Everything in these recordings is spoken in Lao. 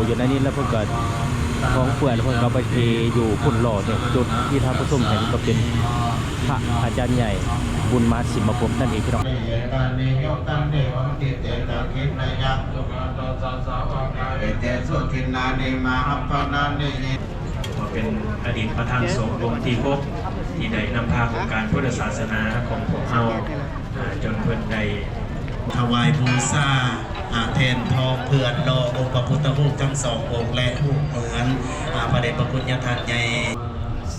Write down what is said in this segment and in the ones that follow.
ຢູ່ໃນນີ້ ແລ້ວເພິ່ນກໍຂອງເປື່ອຍ ແລ້ວເພິ່ນກໍໄປເທຢູ່ພຸ້ນຫຼໍ່ນີ້. ຈຸດທີ່ທ່ານຜູ້ຊົມເຫັນກໍເປັນພະອາຈານໃຫຍ່ບຸນມາສິມມະພົມນັ້ນເອງ ພີ່ນ້ອງ. ເປັນອະດີດປະທານສົງອົງທີຫົກ ທີ່ໄດ້ນຳພາໂຄງການພຸດທະສາສະໜາຂອງພວກເຮົາ ອ່າ ຈົນເພິ່ນໄດ້ຖວາຍບູຊາ ອ່າ ແທ່ນທອງເພື່ອຫຼໍ່ອົງພະພຸດທະຮູບທັງສອງອົງ ແລະ ຮູບເໝືອນ ອ່າ ພະເດດພະຄຸນຍາທ່ານໃຫຍ່.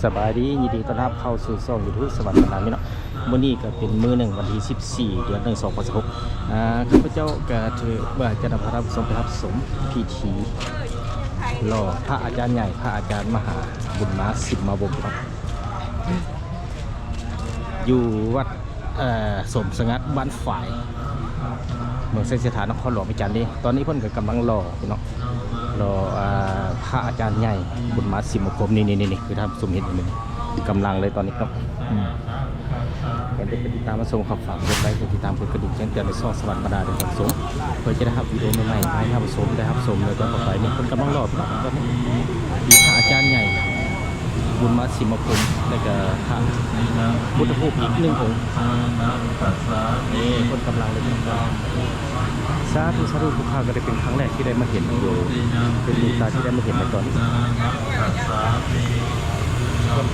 ສະບາຍດີ ຍິນດີຕ້ອນຮັບເຂົ້າສູ່ຊ່ອງຢູທູບສະຫວັນບັນດາ ພີ່ນ້ອງ. ມື້ນີ້ກໍເປັນມື້ໜຶ່ງ ວັນທີສິບສີ່ ເດືອນໜຶ່ງ ສອງພັນຊາວຫົກ ອ່າ ຂ້າພະເຈົ້າກໍຖືວ່າຈະນຳພາທ່ານຜູ້ຊົມໄປຮັບຊົມພິທີຫຼໍ່ພະອາຈານໃຫຍ່ ພະອາຈານມະຫາບຸນມາສິມມະວົງ ພີ່ນ້ອງ. ຢູ່ວັດ ເອີ ສົມສະຫງັດ ບ້ານຝາຍ ເມືອງໄຊເສດຖາ ນະຄອນຫຼວງວຽງຈັນເດ້. ຕອນນີ້ເພິ່ນກໍກຳລັງຫຼໍ່ພີ່ນ້ອງ ຫຼໍ່ ອ່າ ພະອາຈານໃຫຍ່ບຸນມາສິມມະພົມ ນີ້ໆໆ ຄືທ່ານຜູ້ຊົມເຫັນຢູ່ນີ້ ກຳລັງເລີຍຕອນນີ້ເນາະ. ອືມ ກ່ອນຈະໄປຕິດຕາມຮັບຊົມ ກໍຝາກກົດໄລ ກົດຕິດຕາມ ກົດກະດິ່ງແຈ້ງເຕືອນໃນຊ່ອງສະຫວັນບັນດາ ເດີທ່ານຜູ້ຊົມ ເພື່ອຈະໄດ້ຮັບວິດີໂອໃໝ່ໆ ມາໃຫ້ທ່ານຜູ້ຊົມໄດ້ຮັບຊົມ ແລ້ວກໍຕໍ່ໄປນີ້ເພິ່ນກຳລັງຫຼໍ່ພີ່ນ້ອງ. ຕອນນີ້ມີພະອາຈານໃຫຍ່ ບຸນມາສິມມະພົມ ແລະກະພະພຸດທະຮູບອີກໜຶ່ງອົງ ນີ້ເພິ່ນກຳລັງເລີຍ. ສາທຸ ສາທຸ ພວກຂ້າກໍໄດ້ເປັນຄັ້ງແລກທີ່ໄດ້ມາເຫັນຢູ່ ເປັນບຸນຕາທີ່ໄດ້ມາເຫັນໃນຕອນນີ້. ເພິ່ນ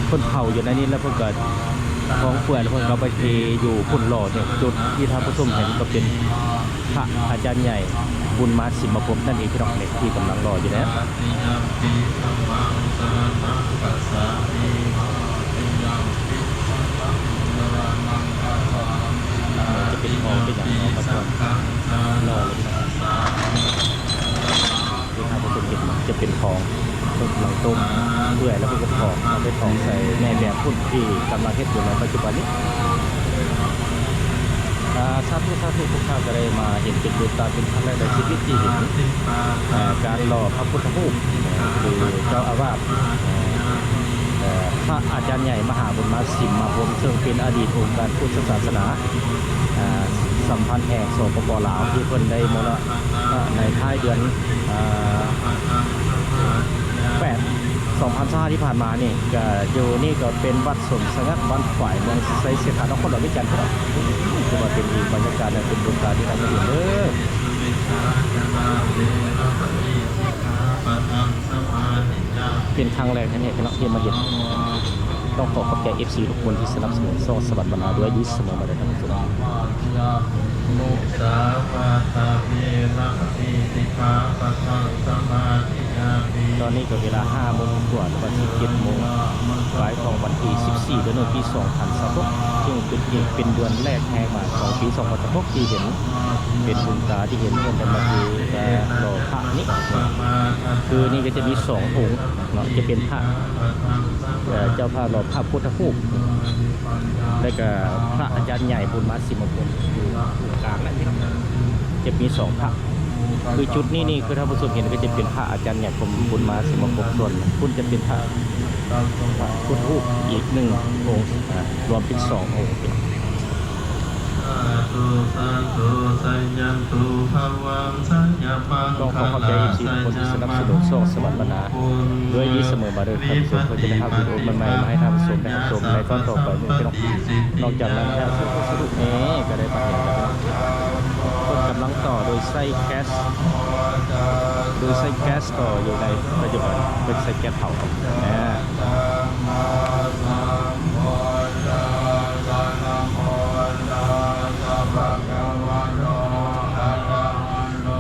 ເພິ່ນເຜົາຢູ່ໃນນີ້ ແລ້ວເພິ່ນກໍຂອງເປື່ອຍ ແລ້ວເພິ່ນກໍເອົາໄປເທຢູ່ພຸ້ນຫຼໍ່ນີ້. ຈຸດທີ່ທ່ານຜູ້ຊົມເຫັນກໍເປັນພະອາຈານໃຫຍ່ບຸນມາສິມມະພົມນັ້ນເອງ ພີ່ນ້ອງ ນີ້ທີ່ກຳລັງຫຼໍ່ຢູ່ແລ້ວ. ຈະເປັນຂອງເປັນຫຍັງເນາະ ມາກ່ອນ ຫຼໍ່ເລີຍ. ທີ່ທ່ານຜູ້ຊົມເຫັນຈະເປັນຂອງເພິ່ນກຳລັງຕົ້ມເປື່ອຍ ແລ້ວເພິ່ນກໍຖອກ ເອົາໄປຖອກໃສ່ແມ່ແບບພຸ້ນທີ່ກຳລັງເຮັດຢູ່ໃນປັດຈຸບັນນີ້. ອາ ສາທຸ ສາທຸ ພວກຂ້າກໍໄດ້ມາເຫັນເປັນບຸນຕາເປັນຄັ້ງແລກໃນຊີວິດທີ່ເຫັນ ອາ ການຫຼໍ່ພະພຸດທະຮູບ ຫຼື ເຈົ້າອາວາດ ເອີ ພະອາຈານໃຫຍ່ມະຫາບຸນມາສິມມະພົມ ເຊິ່ງເປັນອະດີດອົງການພຸດທະສາສະໜາ ອາ ສຳພັນແຫ່ງ ສປປ ລາວ ທີ່ເພິ່ນໄດ້ມໍລະນະໃນທ້າຍເດືອນ ອາ ແປດ ສອງພັນຊາວຫ້າ ທີ່ຜ່ານມານີ້. ກະຢູ່ນີ້ກໍເປັນວັດສົມສະຫງັດ ບ້ານຝາຍ ເມືອງໄຊເສດຖາ ນະຄອນຫຼວງວຽງຈັນ ຖືວ່າເປັນອີກບັນຍາກາດ ແລະ ເປັນບຸນຕາທີ່ໜ້າຈະເຫັນເດີ. ເປັນຄັ້ງແລກແທ້ໆ ເນາະ ທີ່ມາເຫັນ. ຕ້ອງຂໍຂອບໃຈເອັຟຊີທຸກຄົນທີ່ສະໜັບສະໜູນຊ່ອງສະຫວັນບັນດາດ້ວຍດີສະເໝີມາເດີທ່ານຜູ້ຊົມ. ຕອນນີ້ກໍເວລາຫ້າໂມງກວ່າ ຫຼືວ່າສິບເຈັດໂມງປາຍຂອງວັນທີສິບສີ່ ເດືອນໜຶ່ງ ປີສອງພັນຊາວຫົກ ຊຶ່ງເປັນອີກ ເປັນເດືອນແລກແຮງມາຂອງປີສອງພັນຊາວຫົກ ທີ່ເຫັນ ເປັນບຸນຕາທີ່ເຫັນເພິ່ນໄດ້ມາເທ ແຕ່ຫຼໍ່ພະນີ້ເນາະ. ຄືນີ້ກໍຈະມີສອງອົງເນາະ ຈະເປັນພະ ເອີ ເຈົ້າພະຫຼໍ່ພະພຸດທະຮູບ ແລ້ວກໍພະອາຈານໃຫຍ່ບຸນມາສິມມະພົມຢູ່ກາງນັ້ນເນາະ. ຈະມີສອງພະ ຄືຈຸດນີ້ນີ້ ຄືທ່ານຜູ້ຊົມເຫັນກໍຈະເປັນພະອາຈານໃຫຍ່ບຸນມາສິມມະພົມ ສ່ວນພຸ້ນຈະເປັນພະ ພະພຸດທະຮູບອີກໜຶ່ງອົງ ອາ ລວມເປັນສອງອົງ. ຕ້ອງຂໍຂອບໃຈເອັຟຊີທຸກຄົນທີ່ສະໜັບສະໜູນຊ່ອງສະຫວັນບັນດາດ້ວຍດີສະເໝີມາເດີທ່ານຜູ້ຊົມ ເພື່ອຈະໄດ້ຮັບວິດີໂອໃໝ່ໆ ມາໃຫ້ທ່ານຜູ້ຊົມໄດ້ຮັບຊົມໃນຕອນຕໍ່ໄປນີ້ເນາະ. ນອກຈາກນັ້ນແລ້ວ ສາທຸ ແມ່ກໍໄດ້ມາເຫັນແລ້ວເນາະ ເພິ່ນກຳລັງຕໍ່ໂດຍໃຊ້ແກັສ ໂດຍໃຊ້ແກັສຕໍ່ຢູ່ໃນປັດຈຸບັນ ເພິ່ນໃຊ້ແກັສເຜົາເນາະ.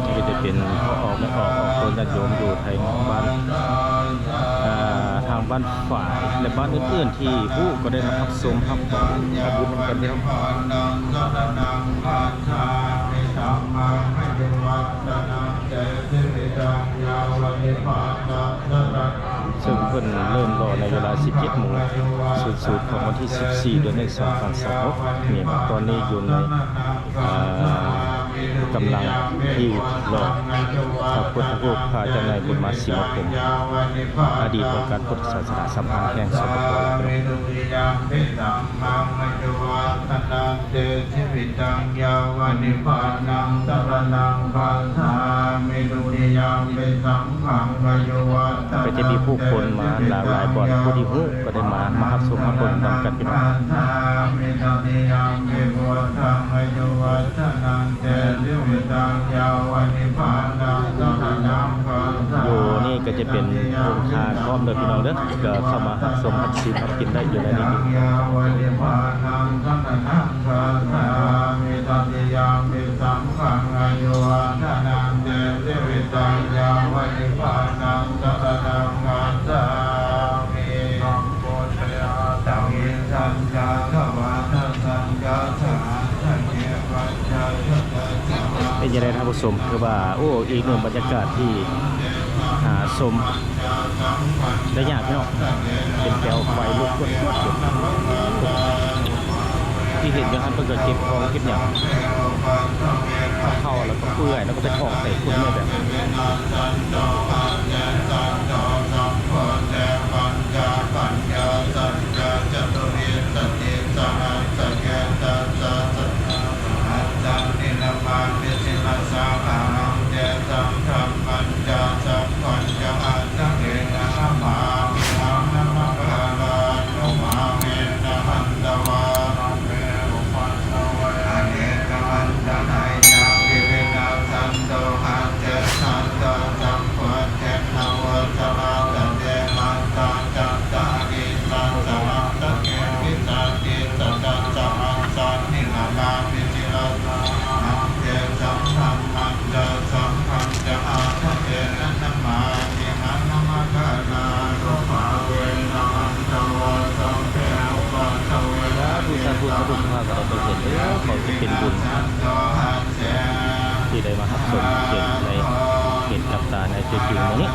ນີ້ກໍຈະເປັນພໍ່ອອກແມ່ອອກ ອອກຕົນຍາດໂຍມຢູ່ທາງບ້ານ ເອີ ທາງບ້ານຝາຍ ແລະ ບ້ານອື່ນໆ ທີ່ຮູ້ກໍໄດ້ມາຮັບຊົມຮັບຂອງ ຮັບບຸນນຳກັນເດ້. ເຊິ່ງເພິ່ນເລີ່ມຫຼໍ່ໃນເວລາສິບເຈັດໂມງສູນສູນຂອງວັນທີສິບສີ່ ເດືອນໜຶ່ງ ສອງພັນຊາວຫົກນີ້. ຕອນນີ້ຢູ່ໃນ ອ່າ ກຳລັງທີ່ລໍພະພຸດທະຮູບ ພະເຈົ້ານາຍບຸນມາສີມະພົມ ອະດີດອົງການພຸດທະສາສະໜາສຳຄັນແຫ່ງ ສປປ ລາວ. ກໍຈະມີຜູ້ຄົນມາຫຼາກຫຼາຍບ່ອນ ຜູ້ທີ່ຮູ້ກໍໄດ້ມາ ມາຮັບຊົມຮັບເບິ່ງນຳກັນ ພີ່ນ້ອງ. ຢູ່ນີ້ກໍຈະເປັນໂຮງທານພ້ອມເດີພີ່ນ້ອງເດີ ກໍເຂົ້າມາຮັບຊົມຮັບຊີມຮັບກິນໄດ້ຢູ່ໃນນີ້. ເປັນຈັ່ງໃດທ່ານຜູ້ຊົມ? ຄືວ່າ ໂອ້ ອີກໜຶ່ງບັນຍາກາດທີ່ຫາຊົມໄດ້ຍາກພີ່ນ້ອງ ເປັນແຖວໄຟລຸກພວດໆຢູ່. ທີ່ເຫັນຢູ່ຫັ້ນເພິ່ນກໍເກັບຂອງເກັບຫຍັງ ເຂົ້າແລ້ວກໍເປື່ອຍ ແລ້ວກໍໄປຖອກໃສ່ຝຸ່ນແບບ ສາທຸ ສາທຸ ສາທຸ ພາກັນໄປເຮັດເດີ ຂໍຊິເປັນບຸນ ທີ່ໄດ້ມາຮັບຊົມເຫັນໃນ ເຫັນກັບຕາໃນຕົວຈິງມື້ນີ້.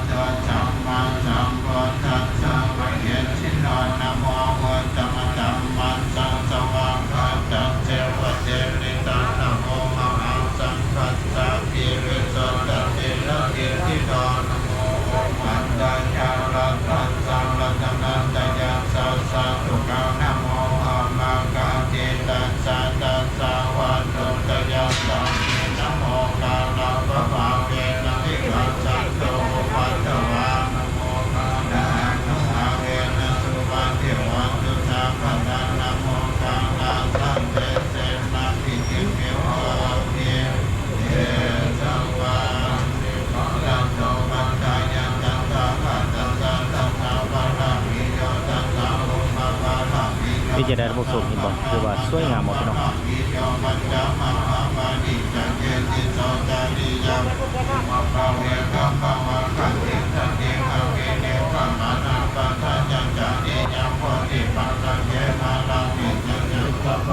ເປັນຈັ່ງໃດທ່ານຜູ້ຊົມ ເຫັນບໍ່? ຄືວ່າສວຍງາມບໍ່ພີ່ນ້ອງ?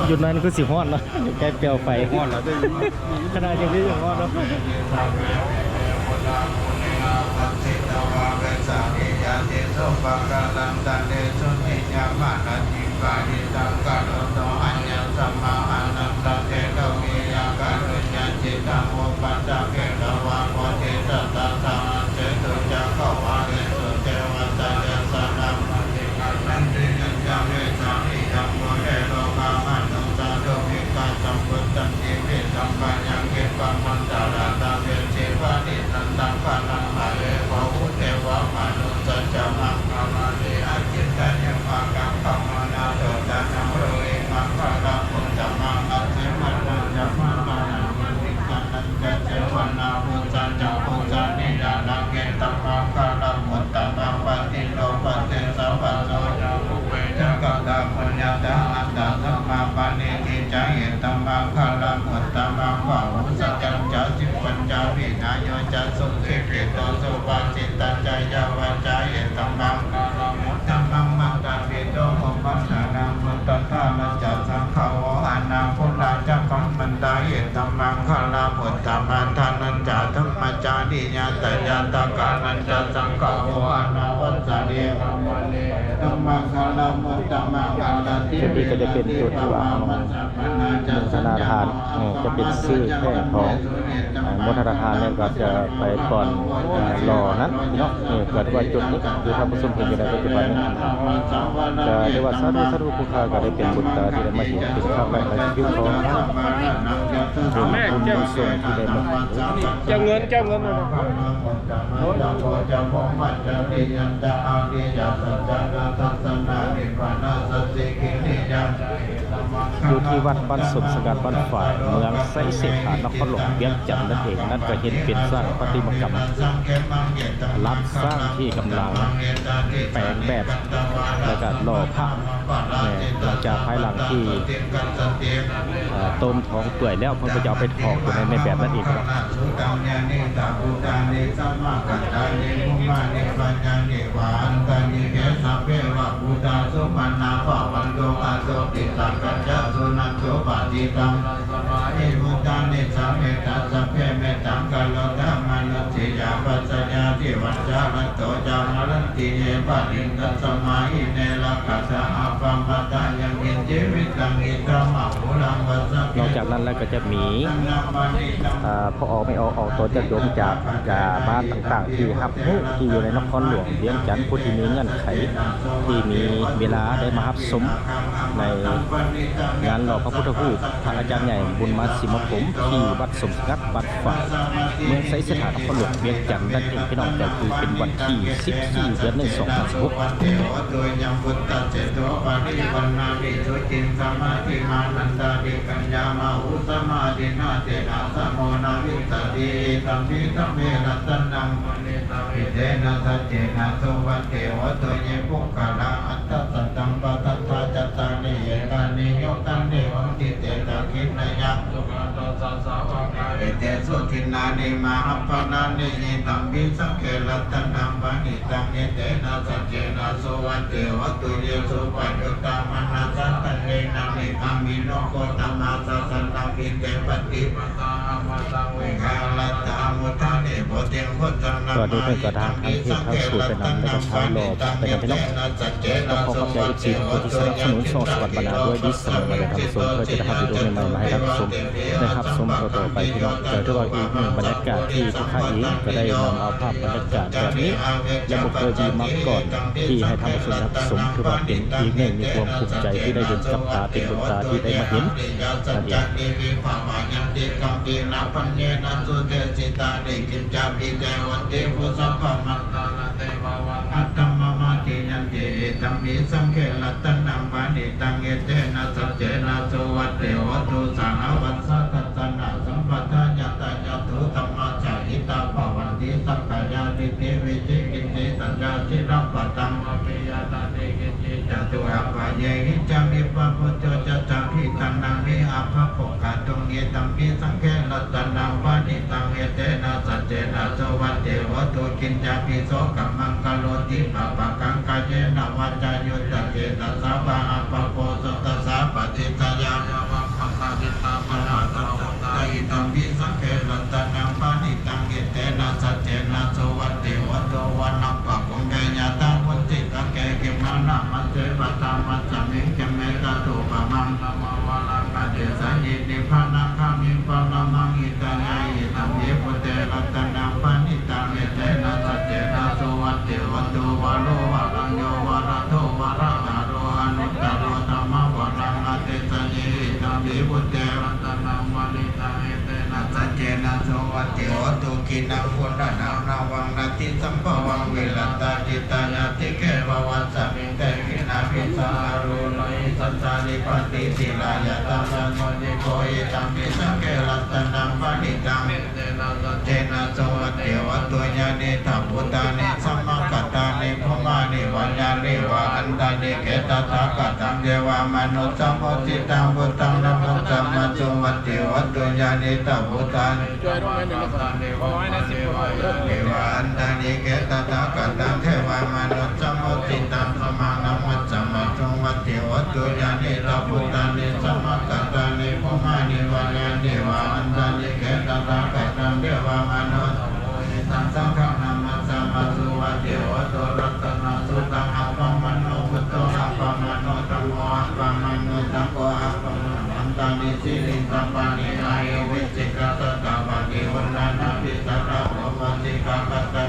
ຢູ່ນັ້ນຄືຊິຮ້ອນເນາະ ຢູ່ໃກ້ແປວໄຟ ຮ້ອນລະເດີ ຂະໜາດຈັ່ງຊີ້ຍັງຮ້ອນເນາະ. ຈຸດນີ້ກໍຈະເປັນຈຸດທີ່ວ່າເຮົາໂມທະນາທານ ເອີ ຈະເປັນຊື້ແທ່ງທອງ ເອີ ໂມທະນາທານ ແລ້ວກໍຈະໄປປ່ອນ ເອີ ຫຼໍ່ນັ້ນເນາະ. ເອີ ກໍຖືວ່າຈຸດນີ້ຄືທ່ານຜູ້ຊົມເຫັນຢູ່ໃນປັດຈຸບັນນີ້ ກໍຖືວ່າສາທຸ ສາທຸ ຜູ້ຂ້າກໍໄດ້ເປັນບຸນຕາທີ່ໄດ້ມາເຫັນເປັນຄັ້ງແລກໃນຊີວິດຂອງຂ້າ ເປັນບຸນກຸສົນທີ່ໄດ້ມາ ເຈົ້າເງິນ ເຈົ້າເງິນ ຢູ່ທີ່ວັດບ້ານສົມສະຫງັດ ບ້ານຝາຍ ເມືອງໄຊເສດຖາ ນະຄອນຫຼວງວຽງຈັນນັ້ນເອງ. ນັ້ນກໍເຫັນເປັນສ້າງປະຕິມາກຳລ້ານຊ້າງທີ່ກຳລັງແປງແບບ ແລ້ວກໍຫຼໍ່ພະ ແມ່ນ ຫຼັງຈາກພາຍຫຼັງທີ່ ເອີ ໂຕມທອງເປື່ອຍແລ້ວ ເພິ່ນກໍຈະເອົາໄປຖອງຢູ່ໃນ ໃນແບບນັ້ນເອງເນາະ. ນອກຈາກນັ້ນແລ້ວກໍຈະມີ ເອີ ພໍ່ອອກແມ່ອອກ ອອກຕົນຍາດໂຍມຈາກ ຈາກບ້ານຕ່າງໆ ທີ່ຮັບຮູ້ທີ່ຢູ່ໃນນະຄອນຫຼວງວຽງຈັນ ຜູ້ທີ່ມີເງື່ອນໄຂ ທີ່ມີເວລາໄດ້ມາຮັບຊົມໃນງານຫຼໍ່ພະພຸດທະຮູບ ພະອາຈານໃຫຍ່ບຸນມາສີມະພົມ ທີ່ວັດສົມສະຫງັດ ບ້ານຝາຍ ເມືອງໄຊເສດຖາ ນະຄອນຫຼວງວຽງຈັນນັ້ນເອງ ພີ່ນ້ອງ. ກໍຄືເປັນວັນທີສິບສີ່ ເດືອນໜຶ່ງ ສອງພັນສິບຫົກ. ຕອນນີ້ເພິ່ນກໍທາງ ທາງເທດທາງສູດໄປນຳ ແລ້ວກໍທາງຫຼໍ່ໄປນຳ ພີ່ນ້ອງ. ຕ້ອງຂໍຂອບໃຈ ເອັຟຊີ ທຸກຄົນທີ່ສະໜັບສະໜູນຊ່ອງສະຫວັດບັນນາດ້ວຍດີສະເໝີ ມາໄດ້ທ່ານຜູ້ຊົມ ເພື່ອຈະໄດ້ຮັບວິດີໂອໃໝ່ໆມາໃຫ້ທ່ານຜູ້ຊົມໄດ້ຮັບຊົມຕໍ່ໆໄປ ພີ່ນ້ອງ. ກໍຖືວ່າອີກໜຶ່ງບັນຍາກາດທີ່ພວກຂ້າເອງກໍໄດ້ນຳເອົາພາບບັນຍາກາດແບບນີ້ ແລະ ບໍ່ເຄີຍມີມາກ່ອນ ທີ່ໃຫ້ທ່ານຜູ້ຊົມໄດ້ຮັບຊົມ. ຖືວ່າເປັນອີກໜຶ່ງມີຄວາມພູມໃຈທີ່ໄດ້ເຫັນກັບຕາ ເປັນບຸນຕາທີ່ໄດ້ມາເຫັນນັ້ນເອງ.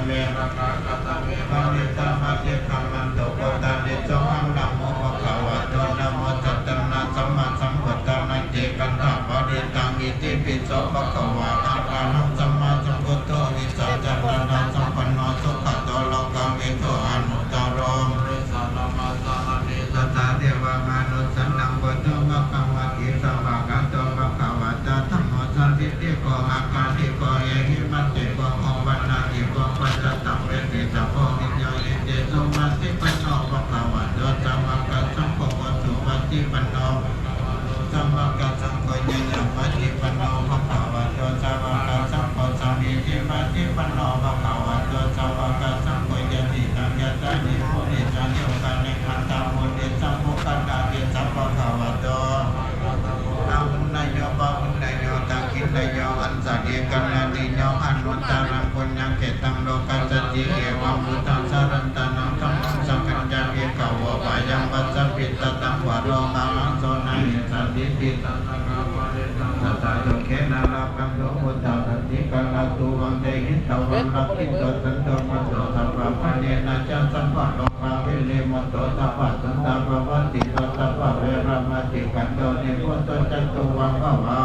ເມ ລະກະກະຕະເວ ປະເນຕາມາຕິກຳມັນຕຸ ໂກຕານິ ໂສ ອະຫັງ ນະໂມ ພະຄະວະໂຕ ນະໂມ ສັດຕະນາ ສຳມາສຳພຸດທານັງ ຕິກະຖາ ປະລິດຕັງ ອິຕິປິໂສ ພະຄະວາ ອະລະຫັງ ສຳມາສຳພຸດໂທ ວິຊາຈະລະນະສຳປັນໂນ ສຸຂະໂຕ ໂລກະວິທູ ອະນຸດຕະໂຣ ສັດທາເທວະມະນຸດສານັງ ພຸດໂທ ພະຄະວາຕິ ສະວາກະໂຕ ພະຄະວະຕາ ທຳໂມ ສັນທິຕິໂກ ອາກາລິໂກ ເອຫິປັດຕິໂກ ໂອປະນະຍິໂກ ປັດຈະຕັງ ເວທິຕະໂພ ວິນະໂຍ ອິຕິ ສຸປະຕິປັນໂນ ພະຄະວະໂຕ ສາວະກະສັງໂຄ ໂອ ສຸປະຕິປັນໂນ ສາວະກະສັງໂຄ ຍາຍາປະຕິປັນໂນ ພະຄະວະໂຕ ສາວະກະສັງໂຄ ສາມີຈິປະຕິປັນໂນ ພະຄະວະໂຕ ສາວະກະສັງໂຄ ຍະຕິຕັງ ຍະຖາ ຍະໂມ ນິດຖາ ໂຍຄາ ເນ ອັດຖະມຸນິ ສະໂມກຂະດາ ເອ ສະ ພະຄະວະໂຕ ອາຫຸນນະໂຍ ປະຫຸນນະໂຍ ທັກຂິນນະໂຍ ອັນສະລີກະລະນິໂຍ ອະນຸດຕະລັງ ປຸນຍະເຂດຕັງ ໂລກັດສະຕິ ເອວັງ ພຸດທັງ ສະລັນຕະນັງ ທຳມັງ ສັງຄັນຈາ ພິກຂະໂວ ພະຍັງ ວັດສະມິດຕະຕັງ ວະໂຣ ມະຫັງໂສ ນະຫິ ສັນທິ ທິ ສະຕາ ສຸເຂນະ ລັກຂັນຕຸ ພຸດທາສະຕິ ກາລະຕຸ ວັງ ເຕຫິຕະວັງ ລັກຂິໂຕ ສັນໂທ ປະໂສ ສັບພະພະເຍນະ ຈະ ສັບພະໂລກາ ວິນິມຸດໂຕ ສັບພະສັນຕາ ປະວັດຕິຕາ ສັບພະເວລາ ມະຕິກັນໂຕ ນິໂຄໂຕ ຈະຕຸວັງ ພະວາ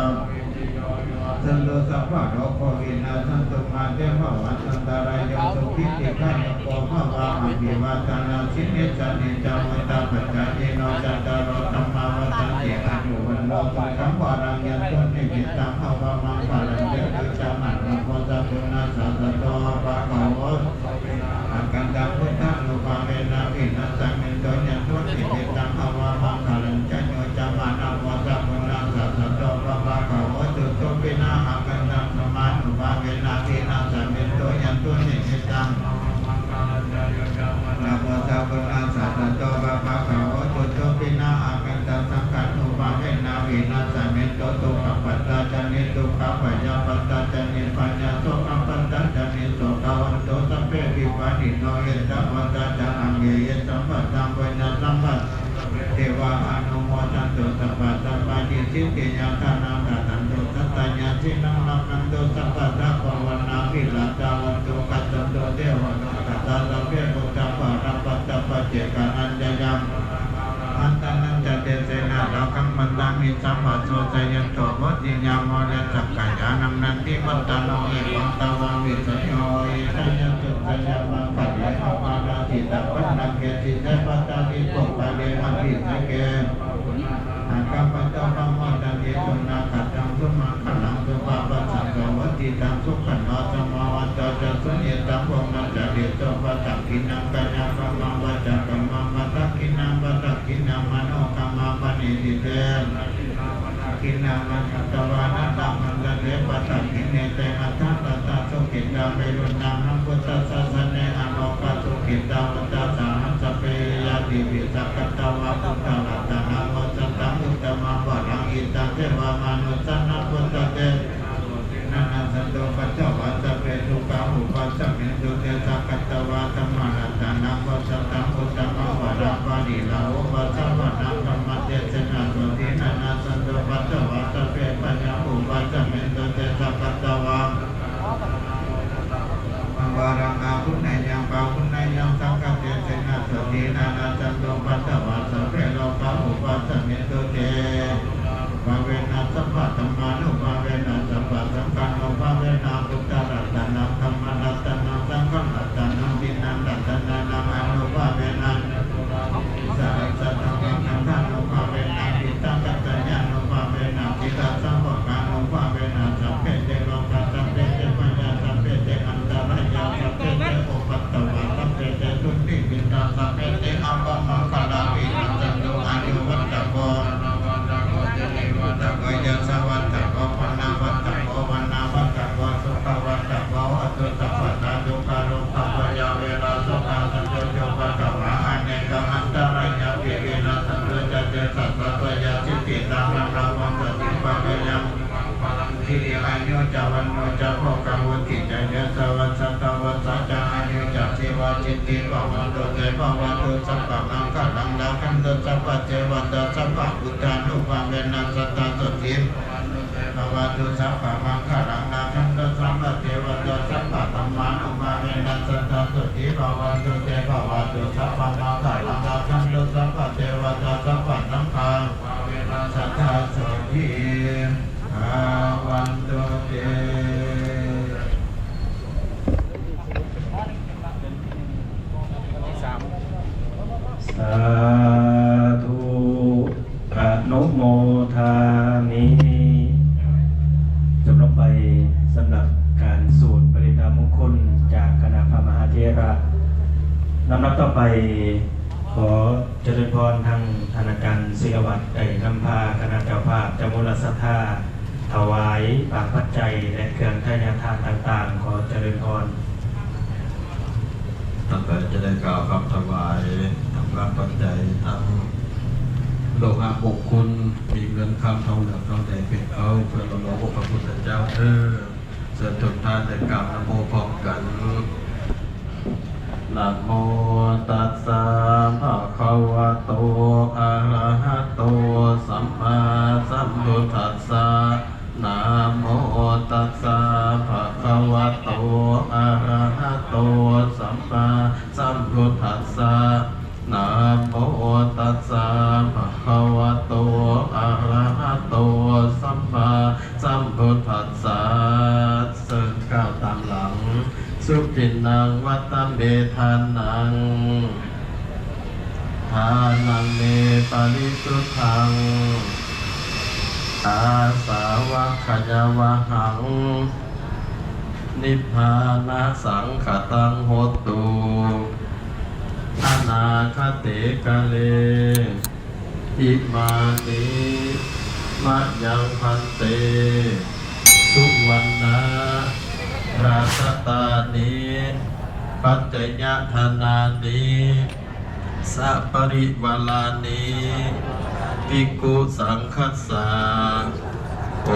ສັນໂຕ ສັບພະໂລກໂຄ ວິນາສັນຕຸ ມາ ເຕ ພະວັດ ອັນຕະລາໂຍ ສຸຂີ ທີຄາຍຸໂກ ພະວະ ອະພິວາທະນະສີລິສະ ນິຈຈັງ ວະຕາ ປັດຖາຍິໂນ ຈັດຕາໂລ ທຳມາ ວັດທັນຕິ ອາຍຸ ວັນໂນ ສຸຂັງ ພະລັງ ຍັນຕຸ ນິມິດຕັງ ອາວະ ມັງຄະລັງ ເຕ ໂຍ ຈະ ມະ ນະໂມ ສັກ ປຸນນະ ສະ ສະ ໂຕ ພະຄະໂວ ອາຄັນຕະ ພຸດທານຸພາເວນະ ວິນາສະມິນໂຕ ຍັນຕຸ ນິມິດຕັງ ອາວະ ມັງຄະລັງ ເຕ ໂຍ ຈະ ມະ ນະໂມ ສັກ ປຸນນະ ສະ ສະ ໂຕ ພະຄະໂວ ຈຸໂຕ ປິນະ ອາຄັນຕະ ທຳມານຸພາເວນະ ວິນາສະມິນໂຕ ຍັນຕຸ ນິມິດຕັງ ນະໂມ ສັກ ປຸນນະ ສະ ສະ ໂຕ ພະຄະໂວ ຈຸໂຕ ປິນະ ອາຄັນຕະ ສັງຄານຸພາເວນະ ວິນາສະມິນໂຕ ທຸກຂະປັດຕາ ຈະ ນິທຸກຂະ ພະຍາປັດຕາ ຈະ ນິພະຍາ ໂສກະປັດຕາ ຈະ ນິໂສກະ ໂຫນຕຸ ສັບເພ ວິປານີໂນ ເອຕາວັດຕາ ຈະ ອັງ ເອ ເອ ສະ ປັດທັງ ໂພຍະ ສະ ປັດ ເທວາ ອະນຸໂມທັນຕຸ ສັບພະສັບພະສິດທິ ຍາທານັງ ດາທັນຕຸ ສັດຕະຍາສີນັງ ລັກຂັນຕຸ ສັບພະທາ ພາວະນາ ວິລາສາ ໂຫນຕຸ ຄັດສັນຕຸ ເທວະໂລກັດຕາ ສັບເພ ພຸດທາ ພາລະປັດຕະ ປັດເຈການັນຈະຍັງ ມັນຕະນັນຈະ ເຕເສນະ ລັກຂັງ ບັນດາມິ ສາວະ ໂສ ຊະຍັນໂຕ ໂພທິຍາ ມູເລ ສັກກາຍານັງ ນັນທິວັດຕະໂນ ເອວັງ ຕະວັງ ວິສະໂຍ ໂຫ ຍະ ຊະຍະຕຸ ຊະຍະມັງຄະເລ ອະມາລະ ທິຕາ ປັນນະເກ ສິເສ ປະທະວິ ປຸກຄະເລ ມະພິເສເກ ອາກາປະໂຕ ປະໂມດະນິ ສຸນາຄະຕັງ ສຸມັງຄະລັງ ສຸພາພະສັງ ສະວັດທິຕັງ ສຸຂັນໂຕ ສະມາວັດໂຕ ຈະ ສຸນິຕັງ ໂພ ມັດຈະ ເດ ໂຊ ປະທັກ ຂິນາ ກາຍະກຳມັງ ວາຈາກຳມັງ ປະທັກຂິນາ ປະທັກຂິນາ ມະໂນກຳມັງ ປະນິທິເຕ ປະທັກຂິນາ ມັງຄັດຕະວາ ນະລະມັນຕະເຕ ປະທັກຂິເນ ເຕ ອັດຖະຕະຕະ ສຸກິດຕາ ເວລຸນນາ ຮັງ ພຸດທະສາສະເນ ອະໂລກາ ສຸກິດຕາ ວັດຕາ ສະຫັດສະເປ ຍາຕິປິ ສັກຄັດຕະວາ ພຸດທະລັດຕະນະໂມ ສັດທັງ ອຸດຕະມັງ ວະລັງ ຫິຕາ ເທວະມະນຸດສານັງ ພຸດທະເຕ ນະນະສັນຕຸ ປັດຖະວາ ສັບເພ ທຸກຂະ ອຸປັດສະມິນຕຸ ເຕ ສັກຄັດຕະວາ ທຳມະລັດຕະນະໂມ ສັດທັງ ອຸດຕະມັງ ວະລັງ ປະລິລາໂຫ ວາສະວະນະ ທຳມະເຕເສນະ ໂສຕິ ນະນະສັນຕຸ ປັດຖະວາ ສັບເພ ພະຍາ ອຸປັດສະມິນຕຸ ເຕ ສັກຄັດຕະວາ ວະລັງ ອາຫຸນນະຍັງ ປະຫຸນນະຍັງ ສັງຄະເຕເສນະ ໂສຕິ ນະນະສັນຕຸ ປັດຖະວາ ສັບເພ ໂລກາ ອຸປັດສະມິນຕຸ ເຕ ພາເວນະ ສັບພະທຳມານຸພາເວນະ ສັບພະສັງຄານຸພາເວນະ ພຸດທະລັດຕະນັງ ທຳມະລັດຕະນັງ ສັງຄະລັດຕະນັງ ຕິນະລັດຕະນານັງ ອານຸພາເວນະ ສະຫັດສະທຳມະຄັນທານຸພາເວນະ ພິຕາກັດຕະຍານຸພາເວນະ ທິລະສາວະການຸພາເວນະ ສັບເພ ເຕ ໂລກາ ສັບເພ ເຕ ພະຍາ ສັບເພ ເຕ ອັນຕະລາຍາ ສັບເພ ເຕ ອຸປັດຕະວາ ສັບເພ ເຕ ທຸນນິມິດຕາ ສັບເພ ເຕ ອະວະມັງຄະລາ ວິນາສັນຕຸ ອາຍຸວັດຕະໂກ ວັດຕະໂກ ຍະສະວັດຕະໂກ ວະນະວັດຕະໂກ ວະນາວັດຕະໂກ ສຸຂະວັດຕະໂກ ໂຫຕຸ ສັບພະດາ ທຸກຂະໂລກະ ພະຍາເວລາ ໂສກາ ສັນໂຕ ໂສກະ ໂສກະ ປັດຕະວາ ອະເນກາ ອັນຕະລາຍາ ວິນາສັນຕຸ ຈະ ເຕ ສະ ສະ ສະ ຍະ ສິດທິ ຕາ ນະ ນະ ວັງ ສະ ຕິ ພະ ກະ ຍັງ ສິລິ ອາຍຸ ຈະ ວັນໂນ ຈະ ໂພ ກະ ວຸດທິ ຈະ ຍະສະ ວັດ ຊະ ຕະ ວັດສາ ຈະ ອາຍຸ ຈະ ຊີວະ ສິດທິ ພະ ວັນຕຸ ເຕ ພະ ວະ ຕຸ ສັບພະ ມັງຄະລັງ ລາ ຄັນຕຸ ສັບພະ ເທວະຕາ ສັບພະ ພຸດທານຸພາເວນະ ສະ ຕາ ໂສ ທີ ພະ ວັນຕຸ ສັບພະ ມັງຄະລັງ ລາ ຄັນຕຸ ສັບພະ ເທວະຕາ ສັບພະ ທຳມານຸພາເວນະ ສ Sadā sotthī bhavantu te. Bhavatu sabbamaṅgalaṃ, rakkhantu sabbadevatā, sabbasaṅghānubhāvena sadā sotthī bhavantu te. ສາທຸ ອະນຸໂມທາມິ ຈົບລົງໄປສຳລັບການສູດປະລິດຕະມຸງຄຸນຈາກຄະນະພະມະຫາເຖລະ. ລຳດັບຕໍ່ໄປ ຂໍຈະເລີນພອນ ທາງທ່ານອາຈານສິລະວັດ ໄດ້ນຳພາຄະນະເຈົ້າພາບ ເຈົ້າມູນລະສັດທາ ຖວາຍບາງປັດໄຈ ແລະ ເຄື່ອງໄທຍະທານຕ່າງໆ. ຂໍຈະເລີນພອນ. ທ່ານໃດຈະໄດ້ກ່າວຄຳຖວາຍ ທັງບາງປັດໄຈ ທັງໂລຫະມຸງຄຸນ ມີເງິນຄຳ ທອງເຫຼືອງທອງແດງເປັນເກົ້າ ເພື່ອຫຼໍ່ຫຼວງອົງພະພຸດທະເຈົ້າເດີ. ເຊີນທຸກທ່ານໄດ້ກ່າວນະໂມພ້ອມກັນ. Namo tassa bhagavato arahato sammāsambuddhassa. Namo tassa bhagavato arahato sammāsambuddhassa. Namo tassa bhagavato arahato sammāsambuddhassa. ເຊີນກ່າວຕາມຫຼັງ. Sudinnaṃ vata me dānaṃ, dānaṃ me parisuddhaṃ, āsavakkhayāvahaṃ, nibbānasaṅkhātaṃ hotu, anāgate kāle. Imāni mayaṃ bhante suvaṇṇarājadaṭṭhāni paccayadānāni saparivārāni bhikkhusaṅghassa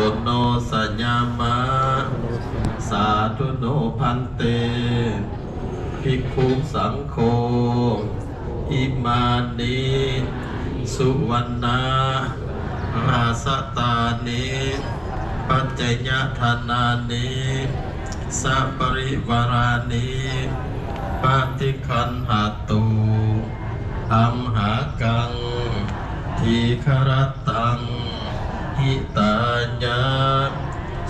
oṇojayāma. Sādhu no bhante bhikkhusaṅgho. Imāni suvaṇṇarājadaṭṭhāni paccayadānāni saparivārāni paṭiggaṇhātu amhākaṃ dīgharattaṃ hitāya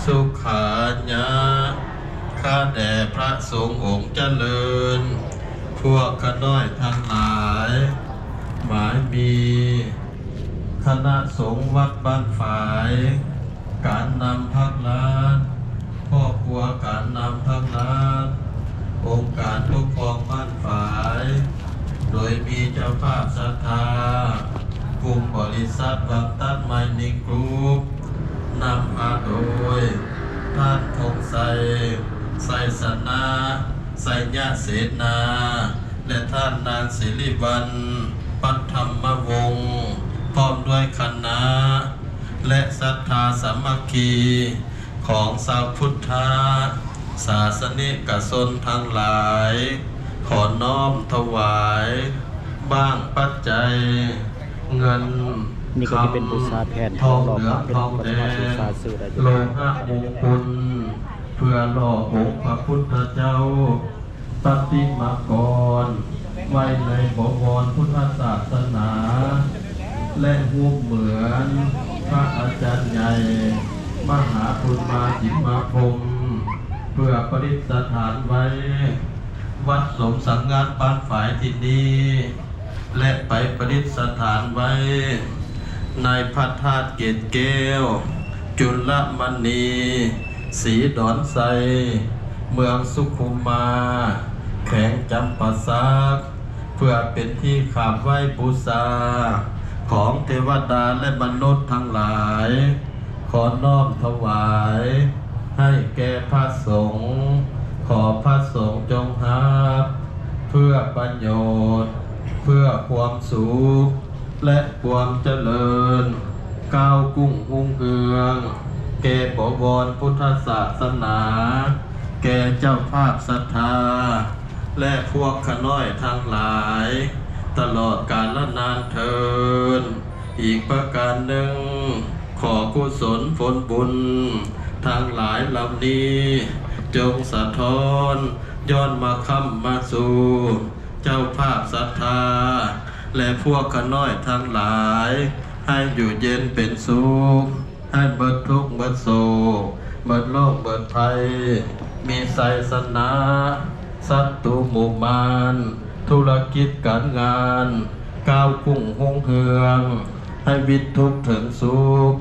sukhāya. ຂ້າແດ່ພະສົງອົງຈະເລີນ, ພວກຂ້ານ້ອຍທັງຫຼາຍ ໝາຍມີຄະນະສົງວັດບ້ານຝາຍ, ການນຳພັກລັດ, ຄອບຄົວການນຳພັກລັດ, ອົງການປົກຄອງບ້ານຝາຍ, ໂດຍມີເຈົ້າພາບສັດທາ ກຸ່ມບໍລິສັດວັງຕັດໄມນິງກຣຸບ ນຳພາໂດຍ ທ່ານ ທົງໄຊ ໄຊຊະນະ ໄຊຍະເສນາ ແລະ ທ່ານນາງ ສິລິວັນ ປັດທຳມະວົງ ພ້ອມດ້ວຍຄະນະ ແລະ ສັດທາສາມັກຄີຂອງຊາວພຸດທະສາສະນິກະຊົນທັງຫຼາຍ ຂໍນ້ອມຖວາຍບາງປັດໄຈ ເງິນ ນີ້ກໍຈະເປັນບູຊາແຜ່ນທອງເຫຼືອງທອງແດງ ໂລຫະມຸງຄຸນ ເພື່ອຫຼໍ່ອົງພະພຸດທະເຈົ້າ ປະຕິມາກອນ ໄວ້ໃນບໍວອນພຸດທະສາສະໜາ ແລະ ຮູບເໝືອນພະອາຈານໃຫຍ່ ມະຫາບຸນມາສິມມາພົມ ເພື່ອປະດິດສະຖານໄວ້ ວັດສົມສັງງານບ້ານຝາຍທີ່ນີ້ ແລະ ໄປປະດິດສະຖານໄວ້ໃນພະທາດເກດແກ້ວ ຈຸລະມະນີ ສີດອນໄຊ ເມືອງສຸຂຸມມາ ແຂວງຈຳປາສັກ ເພື່ອເປັນທີ່ຂາບໄຫວ້ບູຊາຂອງເທວະດາ ແລະ ມະນຸດທັງຫຼາຍ. ຂໍນ້ອມຖວາຍໃຫ້ແກ່ພະສົງ, ຂໍພະສົງຈົ່ງຮັບເພື່ອປະໂຫຍດ, ເພື່ອຄວາມສຸກ ແລະ ຄວາມຈະເລີນ, ກ້າວກຸ້ງຮຸ່ງເຮືອງ ແກ່ບໍວອນພຸດທະສາສະໜາ, ແກ່ເຈົ້າພາບສັດທາ ແລະ ພວກຂ້ານ້ອຍທັງຫຼາຍ ຕະຫຼອດການລະນານເທີນ. ອີກປະການໜຶ່ງ, ຂໍກຸສົນຜົນບຸນທັງຫຼາຍເຫຼົ່ານີ້ ຈົ່ງສະທ້ອນ ຍ້ອນມາຄ້ຳມາຊູເຈົ້າພາບສັດທາ ແລະ ພວກຂ້ານ້ອຍທັງຫຼາຍ ໃຫ້ຢູ່ເຢັນເປັນສຸກ, ໃຫ້ເບິດທຸກເບິດໂສກ, ເບິດໂລກເບິດໄພ, ມີໄຊຊະນະ, ສັດຕູໝູ່ມານ, ທຸລະກິດການງານ ກ້າວກຸ້ງຮຸ່ງເຮືອງ, ໃຫ້ວິດທຸກເຖິງສຸກ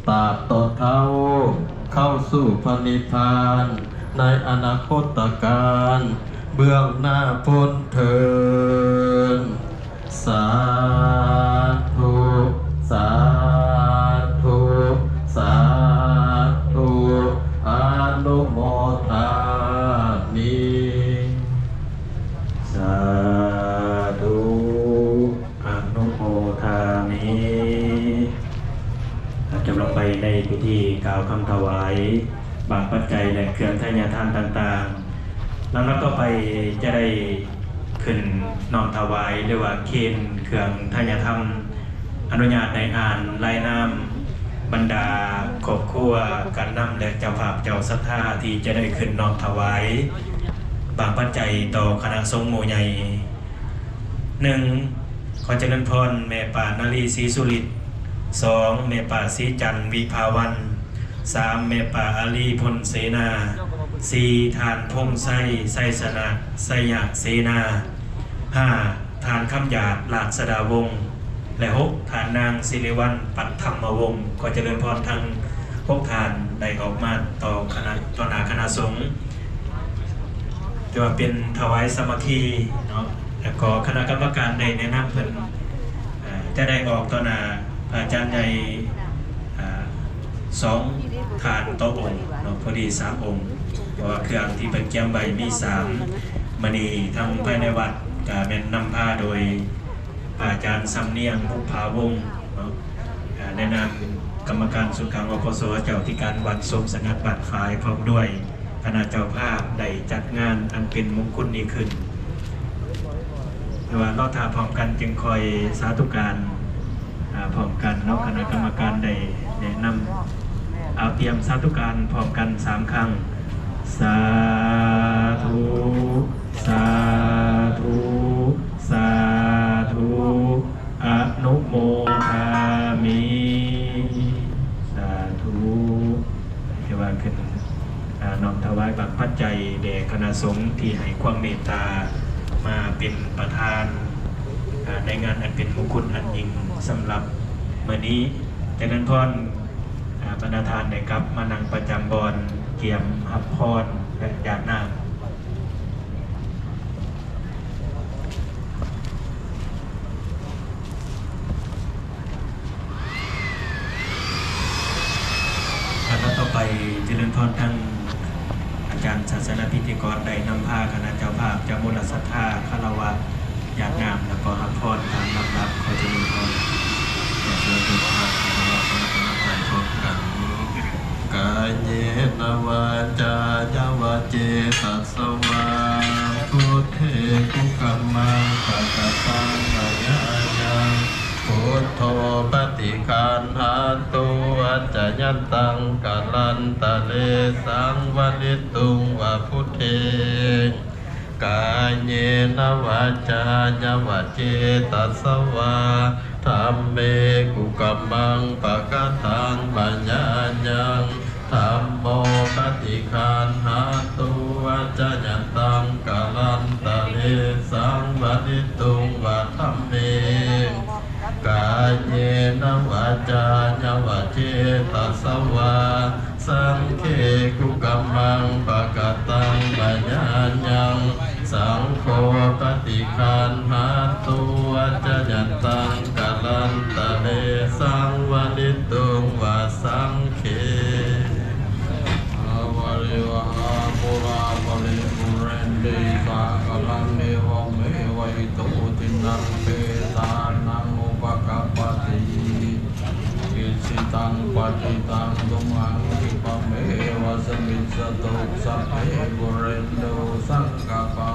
ຕາບຕໍ່ເທົ່າ ເຂົ້າສູ່ພະນິບພານ ໃນອະນາຄົດຕະການ ເບື້ອງໜ້າພົ້ນເທີ້ນ. ສາທຸ ສາທຸ ສາທຸ ອະນຸໂມທາມິ ສາທຸ ອະນຸໂມທາມິ. ຈະລົງໄປໃນພິທີກ່າວຄຳຖວາຍບາງປັດໄຈ ແລະ ເຄື່ອງໄທຍະທານຕ່າງໆ. ລຳດັບຕໍ່ໄປຈະໄດ້ຂຶ້ນນ້ອມຖວາຍ ຫຼືວ່າເຄນເຄື່ອງໄທຍະທຳ. ອະນຸຍາດໃຫ້ອ່ານລາຍນາມບັນດາຄອບຄົວ, ການນຳ ແລະ ເຈົ້າພາບເຈົ້າສັດທາ ທີ່ຈະໄດ້ຂຶ້ນນ້ອມຖວາຍບາງປັດໄຈຕໍ່ຄະນະສົງໝູ່ໃຫຍ່. ໜຶ່ງ ຂໍຈະເລີນພອນແມ່ປ້ານາລີ ສີສຸລິດ, ສອງ ແມ່ປ້າສີຈັນ ວິພາວັນ, ສາມ ແມ່ປ້າອາລີ ພົນເສນາ, ສີ່ ທ່ານພົງໄຊ ໄຊຊະນະ ໄຊຍະເສນາ, ຫ້າ ທ່ານຄຳຢາດ ລາດສະດາວົງ ແລະ ຫົກ ທ່ານນາງ ສິລິວັນ ປັດທຳມະວົງ. ຂໍຈະເລີນພອນທັງຫົກທ່ານໄດ້ອອກມາຕໍ່ຄະນະ ຕໍ່ໜ້າຄະນະສົງ ຖືວ່າເປັນຖວາຍສາມັກຄີເນາະ. ແລ້ວກໍຄະນະກຳມະການໄດ້ແນະນຳເພິ່ນ ເອີ ຈະໄດ້ອອກຕໍ່ໜ້າພະອາຈານໃຫຍ່ ເອີ ສອງທ່ານຕໍ່ອົງເນາະ, ພໍດີສາມອົງ ເພາະວ່າເຄື່ອງທີ່ເພິ່ນກຽມໄວ້ມີສາມ. ມື້ນີ້ທາງພາຍໃນວັດກະແມ່ນນຳພາໂດຍ ພະອາຈານສຳນຽງ ບຸບຜາວົງເນາະ, ໃນນາມກຳມະການສູນກາງ ອພສ ເຈົ້າທິການວັດສົມສະຫງັດບ້ານຝາຍ ພ້ອມດ້ວຍຄະນະເຈົ້າພາບ ໄດ້ຈັດງານອັນເປັນມົງຄຸນນີ້ຂຶ້ນ. ແຕ່ວ່າລໍຖ້າພ້ອມກັນ ຈຶ່ງຄ່ອຍສາທຸການ ອາ ພ້ອມກັນເນາະ, ຄະນະກຳມະການໄດ້ແນະນຳ. ເອົາ ຕຽມສາທຸການພ້ອມກັນສາມຄັ້ງ. ສາທຸ ສາທຸ ສາທຸ ອະນຸໂມທາມິ ສາທຸ. ຖືວ່າຂຶ້ນ ອາ ນ້ອມຖວາຍບາງປັດໄຈແດ່ຄະນະສົງທີ່ໃຫ້ຄວາມເມດຕາມາເປັນປະທານ ອາ ໃນງານອັນເປັນມົງຄຸນອັນຍິ່ງສຳລັບມື້ນີ້. ຈະເລີນພອນ ອາ ບັນດາທ່ານໄດ້ກັບມານັ່ງປະຈຳບ່ອນ ກຽມຮັບພອນ ແລະ ຢາດນ້ຳ. ລຳດັບຕໍ່ໄປ ຈະເລີນພອນ ທາງອາຈານສາສະນະພິທີກອນ ໄດ້ນຳພາຄະນະເຈົ້າພາບ ເຈົ້າມູນລະສັດທາ ຄາລະວະຢາດນ້ຳ ແລ້ວກໍຮັບພອນຕາມລຳດັບ. ຂໍຈະເລີນພອນ ຂໍເຊີນທຸກທ່ານ ຄາລະວະ ຄະນະກຳມະການ ພ້ອມກັນ. ກາເຍນະ ວາຈາຍະ ວະເຈຕະສະວາ ພຸດເທ ກຸກຳມັງ ປະກະຕັງ ມະຍາຍັງ ພຸດໂທ ປະຕິຄັນຫາຕຸ ອັດຈະຍັນຕັງ ກາລັນຕະເລ ສັງວະລິດຕຸງ ວາ ພຸດເທ ກາເຍນະ ວາຈາຍະ ວະເຈຕະສະວາ ທຳເມ ກຸກຳມັງ ປະກະຕັງ ມະຍາຍັງ ທຳໂມ ປະຕິຄັນຫາຕຸ ອັດຈະຍັນຕັງ ກາລັນຕະເລ ສັງວະລິດຕຸງ ວາ ທຳເມ ກາເຍນະ ວາຈາຍະ ວະເຈຕະສະວາ ສັງເຂ ກຸກຳມັງ ປະກະຕັງ ມະຍາຍັງ ສັງໂຄ ປະຕິຄັນຫາຕຸ ອັດຈະຍັນຕັງ ກາລັນຕະເລ ສັງວະລິດຕຸງ ວາ ສັງເຂ ອາວະເລວະຫາ ປູຣາ ປະລິປູເຣນຕິ ສາຄະລັງ ເອວະເມວະ ອິໂຕ ທິນນັງ ເປຕານັງ ອຸປະກັບປະຕິ ອິຊິຕັງ ປັດຖິຕັງ ຕຸມະງ ຄິປະເມວະ ສະມິດສະຕຸ ສັບເພ ປູເຣນຕຸ ສັງກະປາ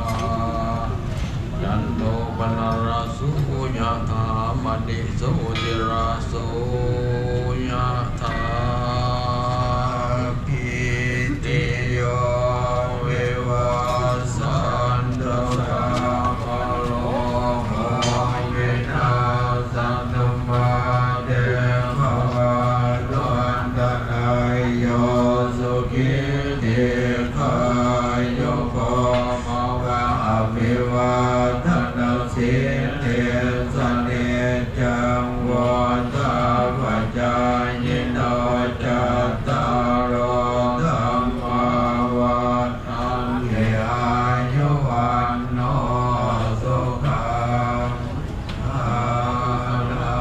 ຈັນໂທ ປະນະລະໂສ ຍະຖາ ມະນິ ໂຊຕິລາໂສ ຍະຖາ ພິຕິໂຍ ວິວັດສະ ວາທະນາສິລເອສະນິຈຈັງ ວຸດຖາປະຈາຍິໂນ ຈັດຕາໂລ ທຳມາ ວັດທັນຕິ ອາຍຸ ວັນໂນ ສຸຂັງ ພະລັ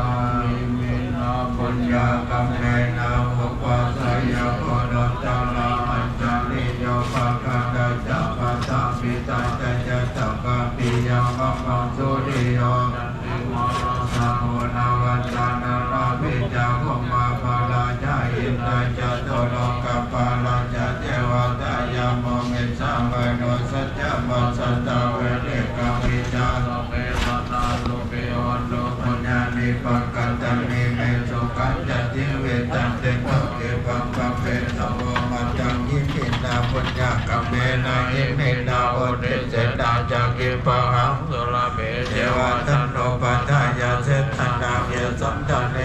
ງ ອິເມນະ ປຸນຍະກຳເມນະ ອຸປັດຊະຍະໂກ ໂນດຕະລະ ອັນຈະລິໂຍ ປະກາດະຈະ ປະທາປິຕາຈະ ຍະຖາກະປິຍະ ວະມັງສຸລິໂຍ ຈັນຕິມາ ລາຊາໂຫລະ ວັດຕະນະລາພິຈາ ກຸມມາພະລາຊາ ອິນທະຈະຕຸໂລກະປາລະຈະ ເທວະຕາ ຍາມະ ມິດສາ ມະນຸດສະ ຈະ ມະສັດຕາ ເວເນກະ ມິດສາ ເພ ສັດຕາ ສຸຂີ ໂຫນຕຸ ປຸນຍານິ ປັກກະຕານິ ເມ ສຸຂັນຈະ ຊີວິຕັງ ເຕ ໂຊ ທິ ພະ ພະ ເພ ສະ ໂຫ ມະ ຕະ ອິ ມິນາ ປຸນຍະກຳເມນະ ອິ ມິນາ ອຸທິດ ເສນາ ຈະ ກິ ປະ ຫັງ ສຸລາເມ ເຊ ວະ ທັນ ໂນ ປະ ທາ ຍາ ເສນະ ນາ ເວ ສັນຕະ ເນ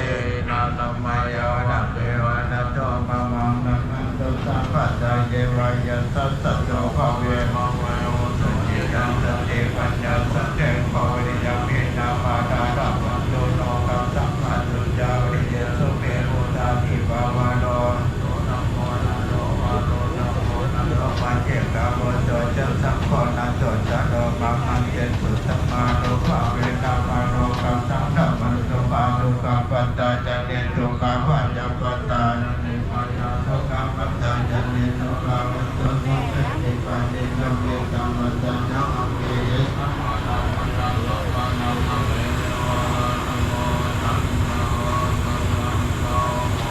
ນະ ຕະ ມາ ຍາ ວະ ນະ ເພ ວະ ນະ ໂທ ພະ ວັງ ນະ ຄັນ ຕຸ ສະ ພະ ສະ ເຍ ວະ ຍະ ສະ ສະ ໂຕ ພະ ເວ ພະ ວາ ໂຫ ສະ ຈິ ຕັງ ສະ ຕິ ປັນ ຍາ ສະ ເຕ ໂຄ ວິ ຍາ ພິນ ນາ ມາ ດາ ດາ ວັນ ຕຸ ໂລ ກະ ສະ ພະ ສຸ ຈາ ວະ ເຍ ສຸ ເມ ໂຫ ຕາ ທິ ພາ ວະ ໂລ ໂຕ ທຳໂມ ນະ ໂລ ວາ ໂລ ທຳໂມ ນະ ໂລ ປະ ເຈ ກາ ໂຫ ໂຕ ຈະ ສັງ ໂຄ ນະ ໂຕ ຈະ ໂລ ມະ ມັນ ເຈ ສຸ ທຳມາ ໂລ ພະ ເວ ທຳມາ ໂລ ກະ ສັງ ທຳມັນ ສຸ ພາ ສຸ ກະ ປັດຕາ ຈະ ເນ ສຸ ກະ ວາ ຈະ ປັດຕາ ຈະ ເນ ພະ ຍາ ສຸ ກະ ປັດຕາ ຈະ ເນ ສຸ ກະ ວັນ ຕຸ ສຸ ເມ ນິ ປະ ນິ ໂຍ ເມ ຕະ ມັດ ຕະ ຍະ ອະ ເມ ເຍ ສະ ມະ ນະ ມະ ນະ ໂລ ມະ ນະ ມະ ເມ ໂລ ນະ ໂມ ຕັງ ໂລ ກະ ສັງ ໂລ ໂຫ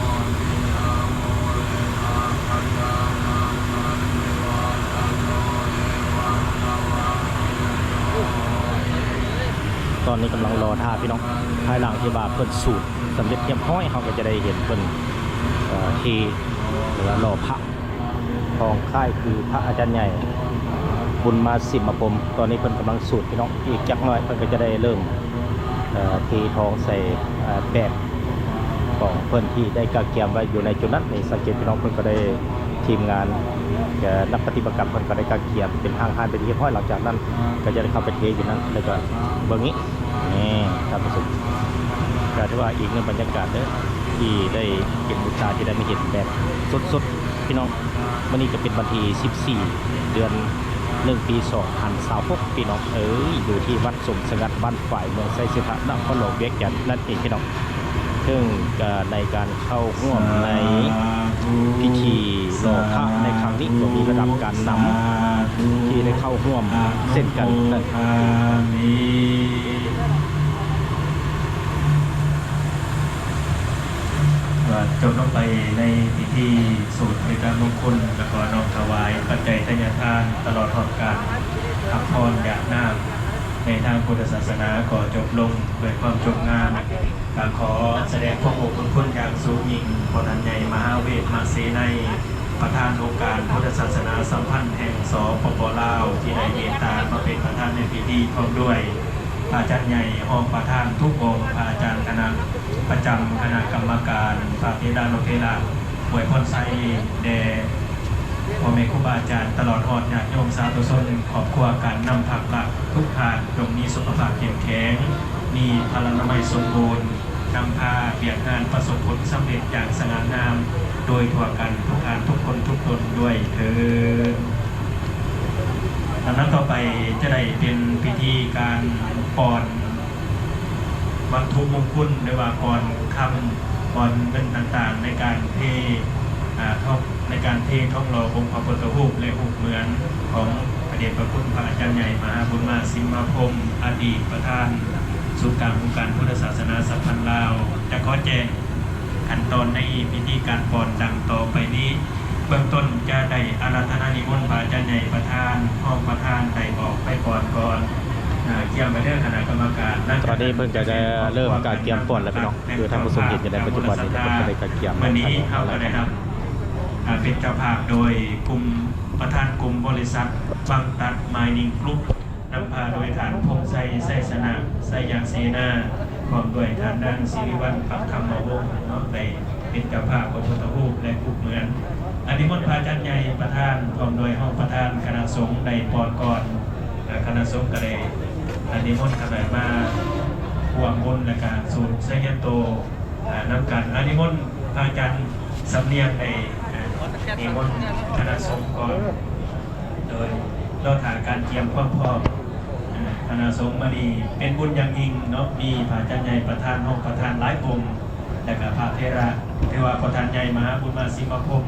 ຕອນນີ້ກຳລັງລໍຖ້າພີ່ນ້ອງ ພາຍຫຼັງທີ່ວ່າເພິ່ນສູດສຳເລັດຮຽບຮ້ອຍ ເຮົາກໍຈະໄດ້ເຫັນເພິ່ນ ເອີ ເທ ຫຼືວ່າຫຼໍ່ພະທອງຄ້າຍຄືພະອາຈານໃຫຍ່ ບຸນມາ ສິມມະພົມ. ຕອນນີ້ເພິ່ນກຳລັງສູດພີ່ນ້ອງ ອີກຈັກໜ້ອຍເພິ່ນກໍຈະໄດ້ເລີ່ມ ເອີ ເທທອງໃສ່ ເອີ ແປດ ຂອງເພິ່ນທີ່ໄດ້ກະກຽມໄວ້ຢູ່ໃນຈຸດນັ້ນ. ນີ້ສັງເກດພີ່ນ້ອງ ເພິ່ນກໍໄດ້ ທີມງານ ເອີ ນັກປະຕິມາກຳເພິ່ນກໍໄດ້ກະກຽມເປັນຮ່າງຮານເປັນທີ່ຮຽບຮ້ອຍ. ຫຼັງຈາກນັ້ນກໍຈະໄດ້ເຂົ້າໄປເທຢູ່ນັ້ນ ແລ້ວກໍເບິ່ງນີ້ ນີ້ທ່ານຜູ້ຊົມ ກໍຖືວ່າອີກໜຶ່ງບັນຍາກາດເດີ ທີ່ໄດ້ເຫັນບຸດຕາ ທີ່ໄດ້ມາເຫັນແບບສົດໆ ພີ່ນ້ອງ. ມື້ນີ້ກໍເປັນວັນທີສິບສີ່ ເດືອນໜຶ່ງ ປີສອງພັນຊາວຫົກ ພີ່ນ້ອງເອີຍ ຢູ່ທີ່ວັດສົມສະຫງັດ ບ້ານຝາຍ ເມືອງໄຊເສດຖະ ນະຄອນຫຼວງວຽງຈັນນັ້ນເອງພີ່ນ້ອງ. ເຊິ່ງ ເອີ ໃນການເຂົ້າຮ່ວມໃນພິທີຫຼໍ່ພະໃນຄັ້ງນີ້ ກໍມີລະດັບການນຳທີ່ໄດ້ເຂົ້າຮ່ວມເຊັ່ນກັນ. ຈົບລົງໄປໃນພິທີສູດເປັນການມຸງຄຸນ ແລະ ກໍນ້ອມຖວາຍປັດໄຈທະຍາທານ ຕະຫຼອດຮອດການຮັບພອນຢາດນ້ຳ ໃນທາງພຸດທະສາສະໜາກໍຈົບລົງດ້ວຍຄວາມຈົບງາມ. ກໍຂໍສະແດງຄວາມຂອບຄຸນຢ່າງສູງຍິ່ງ ພໍ່ທ່ານໃຫຍ່ມະຫາເວດມະເສໄນ ປະທານອົງການພຸດທະສາສະໜາສຳພັນແຫ່ງ ສປປ ລາວ ທີ່ໄດ້ເມດຕາມາເປັນປະທານໃນພິທີ ພ້ອມດ້ວຍພະອາຈານໃຫຍ່ ຮອງປະທານທຸກອົງ, ພະອາຈານຄະນະປະຈຳຄະນະກຳມະການ, ພະເຖລານຸເຖລະ ອວຍພອນໄຊແດ່ພໍ່ແມ່ຄູບາອາຈານ ຕະຫຼອດຮອດຍາດໂຍມສາທຸຊົນ ຄອບຄົວການນຳພັກລັກທຸກທ່ານ ຈົ່ງມີສຸຂະພາບເຂັ້ມແຂງ, ມີພະລານາໄມສົມບູນ, ນຳພາວຽກງານປະສົບຜົນສຳເລັດຢ່າງສະຫງ່າງາມ ໂດຍທົ່ວກັນທຸກທ່ານທຸກຄົນທຸກຕົນດ້ວຍເທີ້ນ. ລຳດັບຕໍ່ໄປຈະໄດ້ເປັນພິທີການປ່ອນ ວັດຖຸມຸງຄຸນ ຫຼືວ່າກ່ອນຄຳ ກ່ອນເງິນຕ່າງໆ ໃນການເທ ອາ ທອງ ໃນການເທທອງຫຼໍ່ອົງພະພຸດທະຮູບ ແລະ ຮູບເໝືອນຂອງພະເດດພະຄຸນພະອາຈານໃຫຍ່ ມະຫາບຸນມາ ສິມມະພົມ ອະດີດປະທານສູນກາງອົງການພຸດທະສາສະໜາສຳພັນລາວ ຈະຂໍແຈ້ງຂັ້ນຕອນໃນພິທີການປ່ອນດັ່ງຕໍ່ໄປນີ້. ເບື້ອງຕົ້ນຈະໄດ້ອາລາທະນານິມົນພະອາຈານໃຫຍ່ປະທານ, ຮອງປະທານໄດ້ອອກໄປກ່ອນກ່ອນ ອາ ກຽມໄວ້ເດີຄະນະກຳມະການ. ຕອນນີ້ເພິ່ນກໍຈະເລີ່ມກະກຽມປ່ອນແລ້ວພີ່ນ້ອງ ຄືທ່ານຜູ້ຊົມເຫັນຢູ່ໃນປັດຈຸບັນນີ້ ເພິ່ນກໍໄດ້ກະກຽມ. ມື້ນີ້ເຮົາກໍໄດ້ຮັບ ອາ ເປັນເຈົ້າພາບໂດຍກຸ່ມ ປະທານກຸ່ມບໍລິສັດ ບັງຕັດ ມາຍນິງ ກຣຸບ ນຳພາໂດຍທ່ານ ພົງໄຊ ໄຊຊະນະ ໄຊຍະເສນາ ພ້ອມດ້ວຍທ່ານນາງ ສິລິວັນ ປັກທຳມະວົງ ເນາະ ໄດ້ເປັນເຈົ້າພາບພະພຸດທະຮູບ ແລະ ຮູບເໝືອນ. ອາ ນິມົນພະອາຈານໃຫຍ່ປະທານ ພ້ອມດ້ວຍຮອງປະທານຄະນະສົງ ໄດ້ປ່ອນກ່ອນ. ຄະນະສົງກໍໄດ້ ອາ ນິມົນຂ້ານ້ອຍມາຮ່ວມບຸນ ແລະກະສູດໄຊຍະໂຕ ອາ ນຳກັນ. ອາ ນິມົນພະອາຈານສຳນຽງໄດ້ ອາ ນິມົນຄະນະສົງກ່ອນ ໂດຍລໍຖ້າການກຽມຄວາມພ້ອມ. ອາ ຄະນະສົງມື້ນີ້ເປັນບຸນຢ່າງຍິ່ງເນາະ ມີພະອາຈານໃຫຍ່ປະທານ ຮອງປະທານຫຼາຍອົງ ແລະກະພະເຖລະ ຖືວ່າພໍ່ທ່ານໃຫຍ່ມະຫາບຸນມາສິມມະພົມ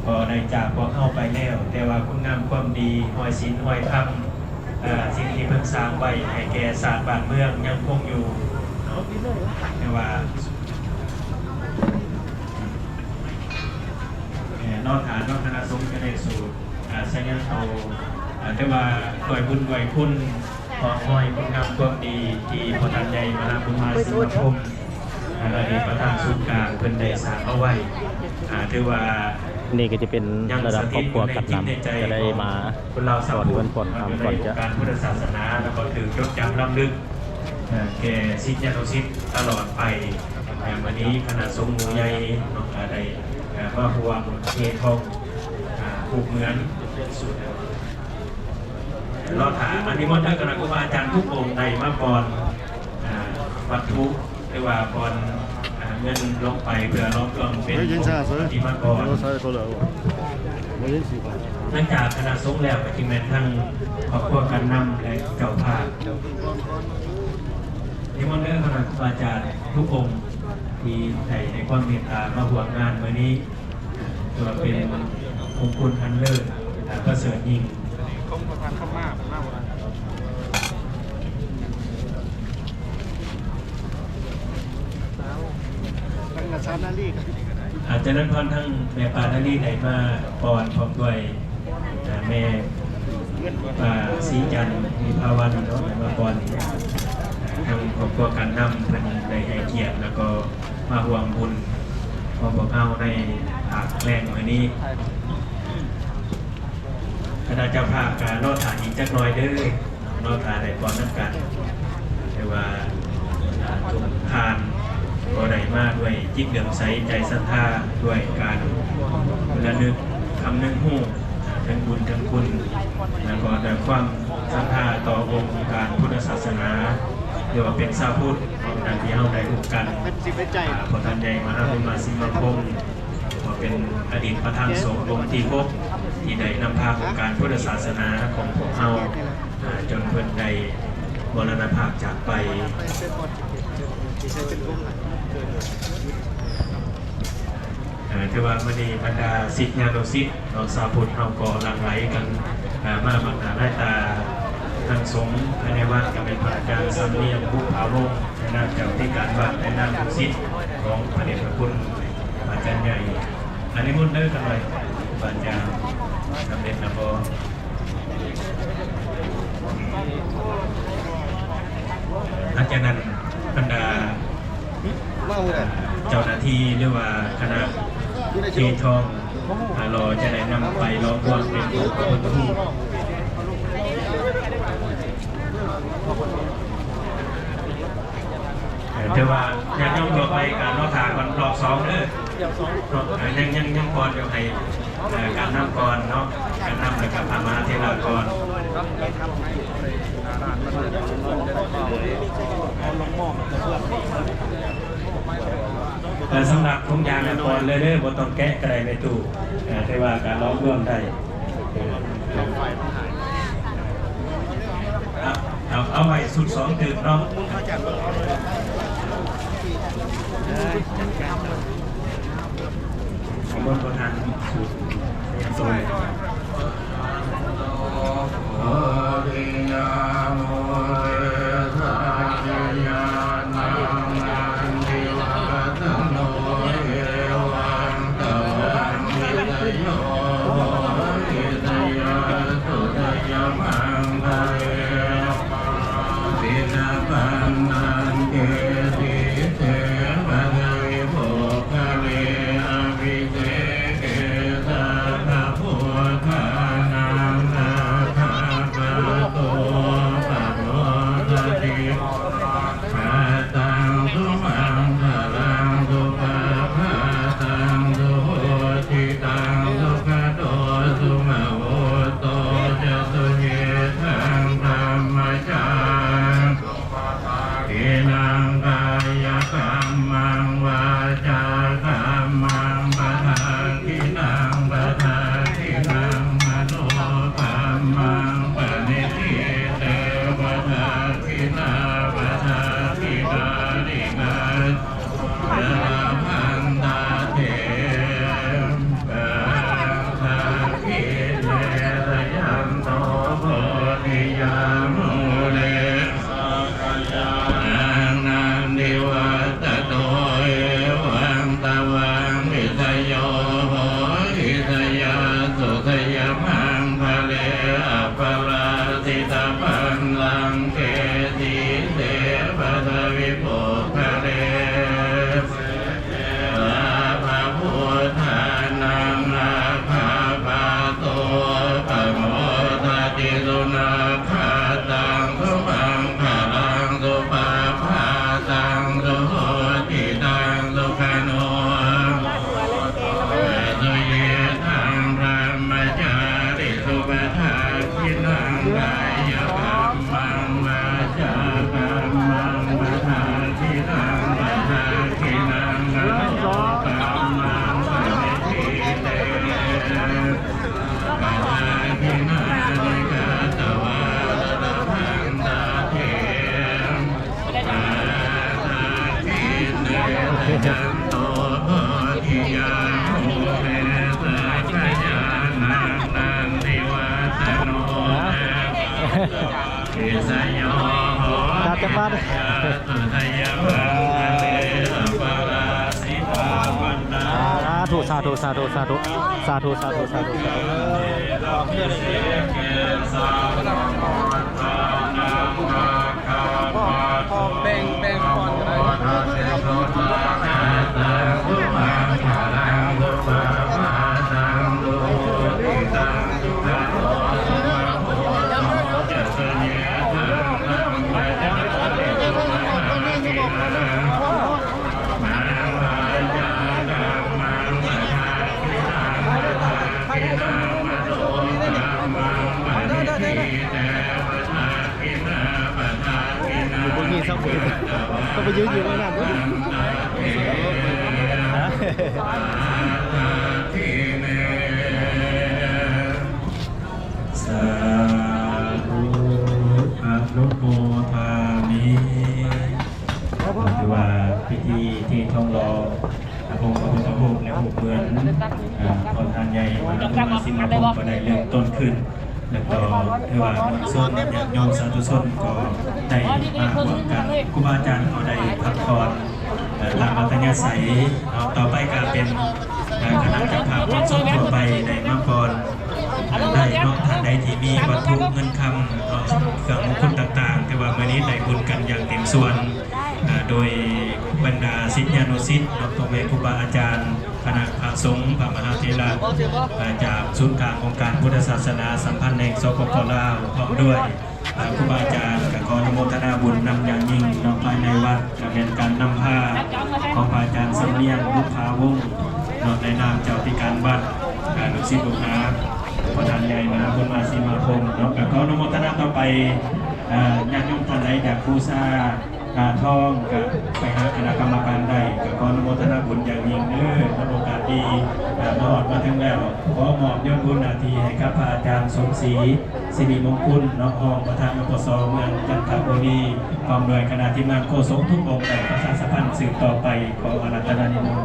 ກໍໄດ້ຈາກພວກເຮົາໄປແລ້ວ, ແຕ່ວ່າຄຸນງາມຄວາມດີ, ຮອຍສິນ, ຮອຍທຳ, ເອີ ສິ່ງທີ່ເພິ່ນສ້າງໄວ້ໃຫ້ແກ່ຊາດບ້ານເມືອງຍັງຄົງຢູ່ເນາະ. ແຕ່ວ່າ ເອີ ລໍຖ້າເນາະ ຄະນະສົງຈະໄດ້ສູດ ເອີ ໄຊຍະໂຕ ເອີ ແຕ່ວ່າດ້ວຍບຸນດ້ວຍຄຸນ ຂອງຮອຍຄຸນງາມຄວາມດີທີ່ພໍ່ທ່ານໃຫຍ່ມະຫາບຸນມາສິມມະພົມ ອະ ອະດີດປະທານສູນກາງເພິ່ນໄດ້ສ້າງເອົາໄວ້ ອາ ຖືວ່າ ນີ້ກໍຈະເປັນລະດັບຄອບຄົວກັນນຳ ຈະໄດ້ມາກ່ອນເພິ່ນກ່ອນ ກ່ອນຈະ ການພຸດທະສາສະໜາ ແລ້ວກໍຖືກຈົດຈຳລຳລຶກ ເອີ ແກ່ສິດຍານຸສິດຕະຫຼອດໄປ. ເອີ ມື້ນີ້ຄະນະສົງໝູ່ໃຫຍ່ເນາະ ກໍໄດ້ ເອີ ມາຮ່ວມເທທອງ ອາ ຮູບເໝືອນ ລໍຖ້າ ອາ ນິມົນເດີ ຄະນະຄູບາອາຈານທຸກອົງໄດ້ມາປ້ອນ ອາ ວັດຖຸ ຫຼືວ່າປ້ອນ ອາ ເງິນລົງໄປເພື່ອຫຼອມລວມເປັນອົງປະຕິມາກອນ. ຫຼັງຈາກຄະນະສົງແລ້ວ ກໍຈຶ່ງແມ່ນທາງຄອບຄົວການນຳ ແລະ ເຈົ້າພາບ. ນິມົນເດີ ຄະນະຄູບາອາຈານທຸກອົງທີ່ໄດ້ໃຫ້ຄວາມເມດຕາມາຮ່ວມງານມື້ນີ້. ຖືວ່າເປັນມຸງຄຸນອັນເລີດ ອາ ປະເສີດຍິ່ງ. ອາ ຈະເລີນພອນ ທັງແມ່ປ້ານາລີໄດ້ມາປ້ອນ ພ້ອມດ້ວຍ ອາ ແມ່ປ້າສີຈັນ ວິພາວັນເນາະ ໄດ້ມາປ້ອນ. ທາງຄອບຄົວການນຳເພິ່ນໄດ້ໃຫ້ກຽດ ແລ້ວກໍ ມາຮ່ວມບຸນຂອງພວກເຮົາໃນພາກແລງມື້ນີ້. ຄະນະເຈົ້າພາບກໍລໍຖ້າອີກຈັກໜ່ອຍເດີ ລໍຖ້າໄດ້ປ້ອນນຳກັນ. ແຕ່ວ່າ ອາ ທຸກທ່ານກໍໄດ້ມາດ້ວຍຈິດເຫຼື້ອມໃສໃຈສັດທາ ດ້ວຍການລະນຶກຄຳນຶງຮູ້ເຖິງບຸນເຖິງຄຸນ ແລ້ວກໍດ້ວຍຄວາມສັດທາຕໍ່ອົງການພຸດທະສາສະໜາ ຫຼືວ່າເປັນຊາວພຸດ ຂອງທ່ານທີ່ເຮົາໄດ້ຮູ້ກັນ ເປັນຈິດເປັນໃຈ ອາ ພໍ່ທ່ານໃຫຍ່ມະຫາບຸນມາສິມມະພົມ ກໍເປັນອະດີດປະທານສົງອົງທີຫົກ ທີ່ໄດ້ນຳພາອົງການພຸດທະສາສະໜາຂອງພວກເຮົາ ອາ ຈົນເພິ່ນໄດ້ມໍລະນະພາບຈາກໄປ. ເອີ ຖືວ່າມື້ນີ້ບັນດາສິດຍານຸສິດເນາະ ຊາວພຸດເຮົາກໍຫຼັ່ງໄຫຼກັນ ເອີ ມາບັງໜ້າຫຼາຍຕາທັງສົງພາຍໃນວັດ ກໍແມ່ນພະອາຈານສຳນຽງ ບຸບຜາວົງ ແລະ ນາງເຈົ້າທິການວັດ ແລະ ນາງລູກສິດຂອງພະເດດພະຄຸນພະອາຈານໃຫຍ່. ອາ ນິມົນເດີ ຂ້ານ້ອຍ ພະອາຈານ ສຳເລັດແລ້ວບໍ່? ຫຼັງຈາກນັ້ນ ບັນດາ ເຈົ້າໜ້າທີ່ ຫຼືວ່າຄະນະເທທອງ ອາ ລໍຈະໄດ້ນຳໄປຫຼອມລວມເປັນພຸດທະຮູບ. ເອີ ຖືວ່າຍາດໂຍມທົ່ວໄປກໍລໍຖ້າກ່ອນລອບສອງເດີ. ເນາະ ຍັງ ຍັງ ຍັງກ່ອນຢູ່ໃຫ້ ເອີ ການນຳກ່ອນເນາະ ການນຳ ແລ້ວກໍພະມະຫາເຖລະກ່ອນ. ແຕ່ສຳລັບທຸງຢາງນະ ກ່ອນເລີຍເດີ ບໍ່ຕ້ອງແກະກໍໄດ້ແມ່ຕູ້ ເອີ ແຕ່ວ່າກໍຫຼອມລວມໄດ້. ເອົາ ເອົາ ເອົາໄວ້ຊຸດສອງຕື່ມເນາະ. ນິມົນປະທານສູດ ທິນັງ ກາຍະກັມມັງ ວາຈາກັມມັງ ປະທັກຂິນັງ ປະທັກຂິນັງ ມະໂນກັມມັງ ປະນິດຖິເຕ ປະທັກຂິນາ ປະທັກຂິນານິກາ ສາລະພັນຕາເທ ປັງ ສາທິເນ ຈະຍັນໂຕ ໂພທິຍາ ມູເລ ສັກກະຍານັງ ນັນທິວັດຕະໂນ ເອວັງ ຕະວັງ ວິສະໂຍ ໂຫ ວິສະຍາ ສຸ ຊະຍະມັງຄະເລ ອັບປະລາຊິຕະບັນລັງເກ ສີເສ ປະທະວິປຸກຄະເລ ເສເທ ລາພະພຸດທານັງ ອາຄາປະໂຕ ປະໂມທະຕິ ສຸນັກຂັດຕັງ ສຸມັງຄະລັງ ສຸປະພາຕັງ ສຸໂຫຕິຕັງ ສຸຂະໂນ ສຸຍິດທັງ ບຣະມະຈາຣິ ສຸປະທັກຂິນັງ ກາຍະກັມມັງ ວາຈາກັມມັງ ປະທັກຂິນັງ ປະທັກຂິນັງ ມະໂນກັມມັງ ປະນິດຖິເຕ ປະທັກຂິນານິກາຕະວາ ສາລະພັນຕາເທ ຕາຈັກບາດ. ສາທຸ ສາທຸ ສາທຸ ສາທຸ ສາທຸ ສາທຸ ສາທຸ ສາທຸ. ແບ່ງ ແບ່ງກ່ອນກໍໄດ້. ຢູ່ບໍ່ມີສັກຄົນ ຕ້ອງໄປຢືນຢູ່ເບື້ອງໜ້າພຸ້ນ. ສາທຸ ອະນຸໂມທາມິ. ຖືວ່າພິທີທີ່ທອງຫຼໍ່ອົງພະພຸດທະຮູບ ແລະ ຮູບເໝືອນ ອາ ຂອງທ່ານໃຫຍ່ມະຫາບຸນມະຫາສີມາພົມ ກໍໄດ້ເລີ່ມຕົ້ນຂຶ້ນ ແລ້ວກໍຖືວ່າມວນຊົນ ຍາດໂຍມສາທຸຊົນກໍໄດ້ມາຮ່ວມກັນ ຄູບາອາຈານກໍໄດ້ພັກຜ່ອນ ເອີ ຕາມອັດທະຍາໄສເນາະ. ຕໍ່ໄປກໍເປັນ ເອີ ຄະນະເຈົ້າພາບມວນຊົນທົ່ວໄປໄດ້ມາກ່ອນ ໄດ້ເນາະ. ທ່ານໃດທີ່ມີວັດຖຸເງິນຄຳເນາະ ເຄື່ອງມຸງຄຸນຕ່າງໆ ຖືວ່າມື້ນີ້ໄດ້ບຸນກັນຢ່າງເຕັມສ່ວນ ເອີ ໂດຍບັນດາສິດຍານຸສິດເນາະ ພໍ່ແມ່ຄູບາອາຈານ ຄະນະພະສົງ ພະມະຫາເຖລະ ເອີ ຈາກສູນກາງອົງການພຸດທະສາສະໜາສຳພັນແຫ່ງ ສປປ ລາວ ພ້ອມດ້ວຍ ເອີ ຄູບາອາຈານ ກໍຂໍອະນຸໂມທະນາບຸນນຳຢ່າງຍິ່ງເນາະ. ພາຍໃນວັດກໍແມ່ນການນຳພາຂອງພະອາຈານສຳນຽງ ບຸບຜາວົງ ເນາະ ໃນນາມເຈົ້າອະທິການວັດ ເອີ ລູກສິດລູກຫາພະທ່ານໃຫຍ່ມະຫາບຸນມະຫາສີມາພົມເນາະ. ກໍຂໍອະນຸໂມທະນາຕໍ່ໄປ ເອີ ຍາດໂຍມທ່ານໃດຢາກບູຊາ ອາ ທອງ ກໍໄປຫາຄະນະກຳມະການໄດ້ ກໍຂໍອະນຸໂມທະນາບຸນຢ່າງຍິ່ງເດີ. ໃນໂອກາດທີ່ ອາ ມາຮອດມາເຖິງແລ້ວ ຂໍມອບໂຍນບຸນໜ້າທີ່ໃຫ້ກັບພະອາຈານສົມສີ ສິລິມົງຄຸນເນາະ ຮອງປະທານ ອປສ ເມືອງຈັນທະບູລີ ພ້ອມດ້ວຍຄະນະທີມງານໂຄສົກທຸກອົງ ໄດ້ປະຊາສຳພັນສືບຕໍ່ໄປ. ຂໍອາລາທະນານິມົນ.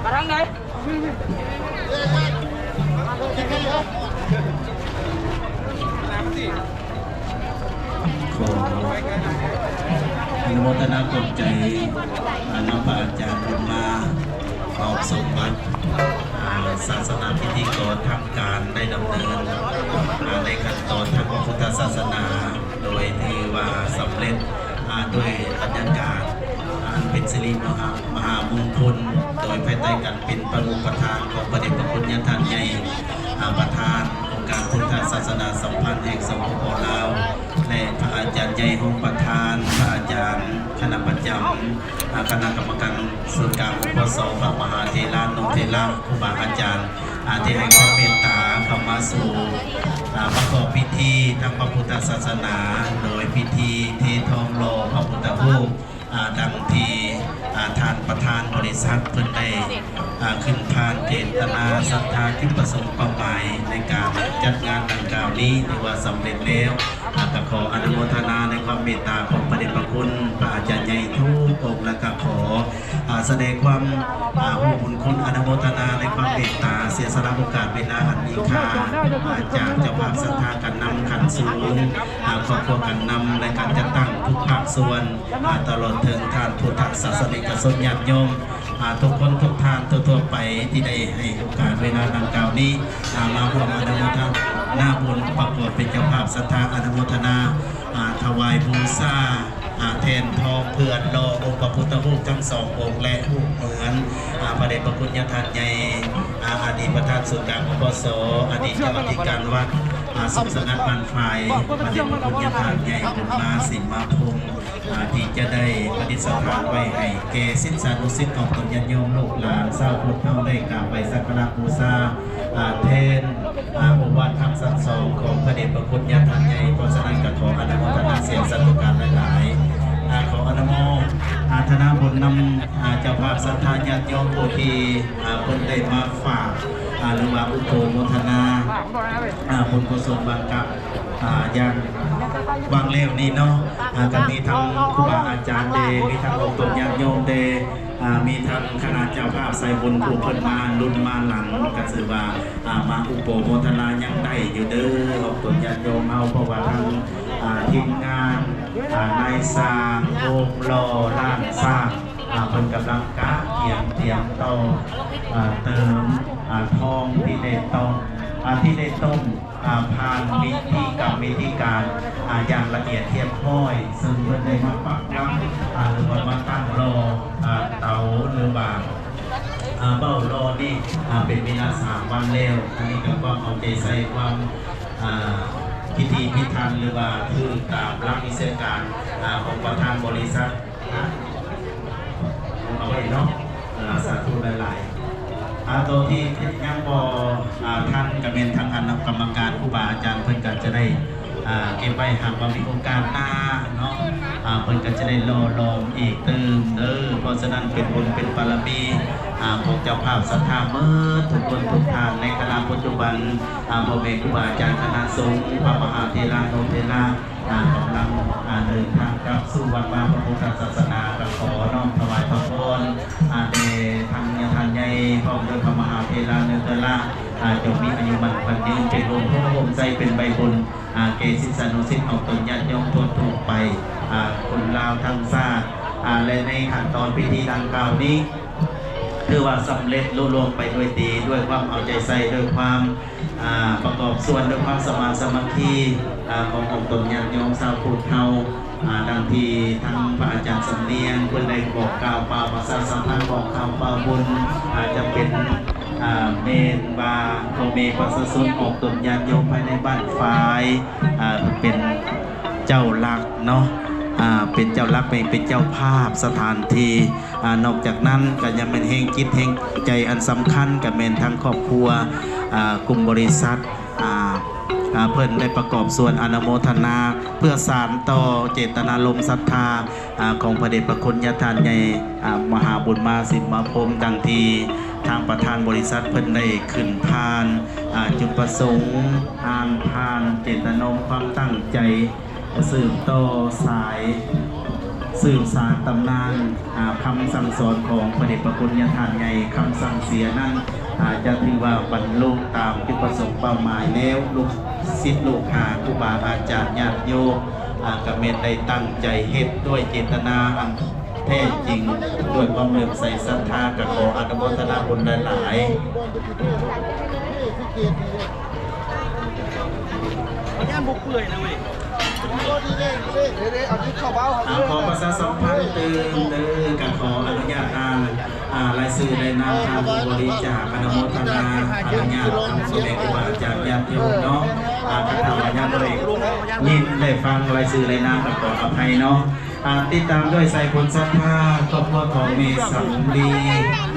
ກະທາງໃດ? ຂໍອະນຸໂມທະນາຂອບໃຈ ອາ ນຳພະອາຈານບຸນມາ ອອກສົມບັດ ອາ ສາສະນາພິທີກໍທາງການໄດ້ດຳເນີນ ອາ ໃນຂັ້ນຕອນທາງພະພຸດທະສາສະໜາ ໂດຍຖືວ່າສຳເລັດ ອາ ດ້ວຍບັນຍາກາດອັນເປັນສິລິມະຫາ ມະຫາມຸງຄຸນ ໂດຍພາຍໃຕ້ການເປັນປະມຸກປະທານຂອງພະເດດພະຄຸນຍາທ່ານໃຫຍ່ ອາ ປະທານອົງການພຸດທະສາສະໜາສຳພັນແຫ່ງ ສປປ ລາວ ແລະ ພະອາຈານໃຫຍ່ຮອງປະທານ ພະອາ ຄະນະປະຈຳ ອາ ຄະນະກຳມະການສູນກາງ ອພສ ພະມະຫາເຖລານຸເຖລະ ຄູບາອາຈານ ອາ ທີ່ໃຫ້ຄວາມເມດຕາເຂົ້າມາສູ່ ອາ ປະກອບພິທີທາງພະພຸດທະສາສະໜາ ໂດຍພິທີເທທອງຫຼໍ່ພະພຸດທະຮູບ ອາ ດັ່ງທີ່ ອາ ທ່ານປະທານບໍລິສັດເພິ່ນໄດ້ ອາ ຂຶ້ນຜ່ານເຈດຕະນາ ສັດທາ ຈຸດປະສົງ ເປົ້າໝາຍໃນການຈັດງານດັ່ງກ່າວນີ້ ຖືວ່າສຳເລັດແລ້ວ. ອາ ກໍຂໍອະນຸໂມທະນາໃນຄວາມເມດຕາຂອງພະເດດພະຄຸນພະອາຈານໃຫຍ່ທຸກອົງ ແລະ ກໍຂໍ ອາ ສະແດງຄວາມ ອາ ຮູ້ບຸນຄຸນ ອະນຸໂມທະນາໃນຄວາມເມດຕາ ເສຍສະຫຼະໂອກາດເວລາອັນມີຄ່າ ອາ ຈາກເຈົ້າພາບສັດທາການນຳຂັ້ນສູງ ອາ ຄອບຄົວການນຳ ແລະ ການຈັດຕັ້ງທຸກພາກສ່ວນ ອາ ຕະຫຼອດເຖິງທ່ານພຸດທະສາສະນິກະຊົນຍາດໂຍມ ອາ ທຸກຄົນທຸກທ່ານທົ່ວໆໄປ ທີ່ໄດ້ໃຫ້ໂອກາດເວລາດັ່ງກ່າວນີ້ ອາ ມາຮ່ວມອະນຸໂມທະນາບຸນ ປະກອບເປັນເຈົ້າພາບສັດທາອະນຸໂມທະນາ ອາ ຖວາຍບູຊາ ອາ ແທ່ນທອງເຜືອນຫຼໍ່ອົງພະພຸດທະຮູບທັງສອງອົງ ແລະ ຮູບເໝືອນ ອາ ພະເດດພະຄຸນຍາທ່ານໃຫຍ່ ອາ ອະດີດປະທານສູນກາງ ອພສ ອະດີດເຈົ້າອະທິການວັດ ອາ ສົມສະຫງັດບ້ານຝາຍ ພະເດດພະຄຸນຍາທ່ານໃຫຍ່ບຸນມາ ສິມມາພົມ ອາ ທີ່ຈະໄດ້ປະດິດສະຖານໄວ້ໃຫ້ແກ່ສິດສານຸສິດຂອງຕົນຍາດໂຍມລູກຫຼານຊາວພຸດເຮົາໄດ້ກາບໄຫວ້ສັກກາລະບູຊາ ອາ ແທນ ອາ ໂອວາດຄຳສັ່ງສອນຂອງພະເດດພະຄຸນຍາທ່ານໃຫຍ່. ເພາະສະນັ້ນກໍຂໍອະນຸໂມທະນາສຽງສາທຸການຫຼາຍໆ ອາ ຂໍອະນຸໂມ ອາ ທະນາບຸນນຳ ອາ ເຈົ້າພາບສັດທາຍາດໂຍມຜູ້ທີ່ ອາ ເພິ່ນໄດ້ມາຝາກ ອາ ຫຼືວ່າອຸປະໂມທະນາ ອາ ບຸນກຸສົນບາງກະ ອາ ຢ່າງຫວ່າງແລ້ວນີ້ເນາະ ອາ ກໍມີທັງຄູບາອາຈານເດ ມີທັງອົງຕົນຍາດໂຍມເດ ອາ ມີທັງຄະນະເຈົ້າພາບສາຍບຸນຜູ້ເພິ່ນມາລຸນມາຫຼັງ ກໍຖືວ່າ ອາ ມາອຸປະໂມທະນາຍັງໄດ້ຢູ່ເດີ ອົງຕົນຍາດໂຍມເຮົາ ເພາະວ່າທັງ ອາ ທີມງານ ອາ ນາຍຊ່າງ ໂຮງຫຼໍ່ ລ້ານຊ່າງ ອາ ເພິ່ນກຳລັງກະກຽມຕຽມຕໍ່ ອາ ເຕີມ ອາ ທອງທີ່ໄດ້ຕ້ອງ ອາ ທີ່ໄດ້ຕົ້ມ ອາ ຜ່ານວິທີກຳວິທີການ ອາ ຢ່າງລະອຽດຮຽບຮ້ອຍ ເຊິ່ງເພິ່ນໄດ້ມາປັກຫຼັກ ອາ ຫຼືວ່າມາຕັ້ງຫຼໍ່ ອາ ເຕົາ ຫຼືວ່າ ອາ ເບົ້າຫຼໍ່ນີ້ ອາ ເປັນເວລາສາມວັນແລ້ວ. ອັນນີ້ກໍຄວາມເອົາໃຈໃສ່ ຄວາມ ອາ ພິຖີພິຖັນ ຫຼືວ່າຖືກຕາມຫຼັກວິຊາການ ອາ ຂອງປະທານບໍລິສັດ ເອົາໄວ້ເນາະ ອາ ສາທຸຫຼາຍໆ. ອາ ໂຕທີ່ຍັງບໍ່ ອາ ທັນ ກະແມ່ນທາງຄະນະກຳມະການ ຄູບາອາຈານເພິ່ນກໍຈະໄດ້ ອາ ເກັບໄວ້ ຫາກວ່າມີໂອກາດໜ້າເນາະ ອາ ເພິ່ນກໍຈະໄດ້ຫຼໍ່ຫຼອມອີກຕື່ມເດີ. ເພາະສະນັ້ນເປັນບຸນເປັນບາລະມີ ອາ ຂອງເຈົ້າພາບສັດທາໝົດທຸກຄົນທຸກທ່ານ ໃນຂະນະປັດຈຸບັນ ອາ ພໍ່ແມ່ຄູບາອາຈານຄະນະສົງ ພະມະຫາເຖລານຸເຖລະ ອາ ກຳລັງ ອາ ເດີນທາງກັບສູ່ວັດວາພະພຸດທະສາສະໜາ ກໍຂໍນ້ອມຖວາຍພະພອນ ອາ ແດ່ທັງຍາທ່ານໃຫຍ່ ພ້ອມດ້ວຍພະມະຫາເຖລານຸເຖລະ ອາ ຈົ່ງມີອາຍຸໝັ້ນຂວັນຍືນ ເປັນຮົ່ມໂພຮົ່ມໄຊ ເປັນໃບບຸນ ອາ ແກ່ສິດສານຸສິດຂອງຕົນຍາດໂຍມທົ່ວໆໄປ ອາ ຄົນລາວທັງຊາດ ອາ ແລະ ໃນຂັ້ນຕອນພິທີດັ່ງກ່າວນີ້ ຖືວ່າສຳເລັດລຸລ່ວງໄປດ້ວຍດີ ດ້ວຍຄວາມເອົາໃຈໃສ່ ດ້ວຍຄວາມ ອາ ປະກອບສ່ວນ ດ້ວຍຄວາມສະມານສາມັກຄີ ອາ ຂອງອົງຕົນຍາດໂຍມຊາວພຸດເຮົາ ອາ ດັ່ງທີ່ທັງພະອາຈານສຳນຽງເພິ່ນໄດ້ບອກກ່າວ ປະຊາສຳພັນ ບອກຂ່າວ ເປົ່າບຸນ ອາ ຈະເປັນ ອາ ແມ່ນວ່າພໍ່ແມ່ປະຊາຊົນ ອອກຕົນຍາດໂຍມພາຍໃນບ້ານຝາຍ ອາ ເປັນເຈົ້າຫຼັກເນາະ ອາ ເປັນເຈົ້າຫຼັກ ເປັນ ເປັນເຈົ້າພາບສະຖານທີ່ ອາ ນອກຈາກນັ້ນກໍຍັງແມ່ນແຮງຈິດແຮງໃຈອັນສຳຄັນ ກໍແມ່ນທາງຄອບຄົວ ອາ ກຸ່ມບໍລິສັດ ອາ ອາ ເພິ່ນໄດ້ປະກອບສ່ວນອະນຸໂມທະນາ ເພື່ອສານຕໍ່ເຈດຕະນາລົມສັດທາ ອາ ຂອງພະເດດພະຄຸນຍາທ່ານໃຫຍ່ ອາ ມະຫາບຸນມາສິມມາພົມ ດັ່ງທີ່ທາງປະທານບໍລິສັດເພິ່ນໄດ້ຂຶ້ນຜ່ານ ອາ ຈຸດປະສົງ ອ່ານຜ່ານເຈດຕະນາລົມຄວາມຕັ້ງໃຈ ສືບຕໍ່ສາຍ ສືບສານຕຳນານ ອາ ຄຳສັ່ງສອນຂອງພະເດດພະຄຸນຍາທ່ານໃຫຍ່ ຄຳສັ່ງເສຍນັ້ນ ອາ ຈະຖືວ່າບັນລຸຕາມຈຸດປະສົງເປົ້າໝາຍແລ້ວ ລູກສິດລູກຫາ ຄູບາອາຈານ ຍາດໂຍມ ອາ ກະແມ່ນໄດ້ຕັ້ງໃຈເຮັດດ້ວຍເຈດຕະນາອັນແທ້ຈິງ ດ້ວຍຄວາມເຫຼື້ອມໃສສັດທາ ກະຂໍອະນຸໂມທະນາບຸນຫຼາຍໆ. ມັນຍັງບໍ່ເປື່ອຍນະເວີຍ. ອາ ຂໍປະຊາສຳພັນຕື່ມເດີ ກະຂໍອະນຸຍາດອ່ານ ອາ ລາຍຊື່ລາຍນາມທ່ານຜູ້ບໍລິຈາກ ອະນຸໂມທະນາ ອະນຸຍາດທາງພໍ່ແມ່ຄູບາອາຈານຍາດໂຍມເນາະ ອາ ຄັນຖ້າວ່າຍັງບໍ່ໄດ້ຍິນໄດ້ຟັງລາຍຊື່ລາຍນາມ ກະຂໍອະໄພເນາະ. ອ່າ ຕິດຕາມດ້ວຍສາຍບຸນສັດທາ ຄອບຄົວຂອງແມ່ສຳລີ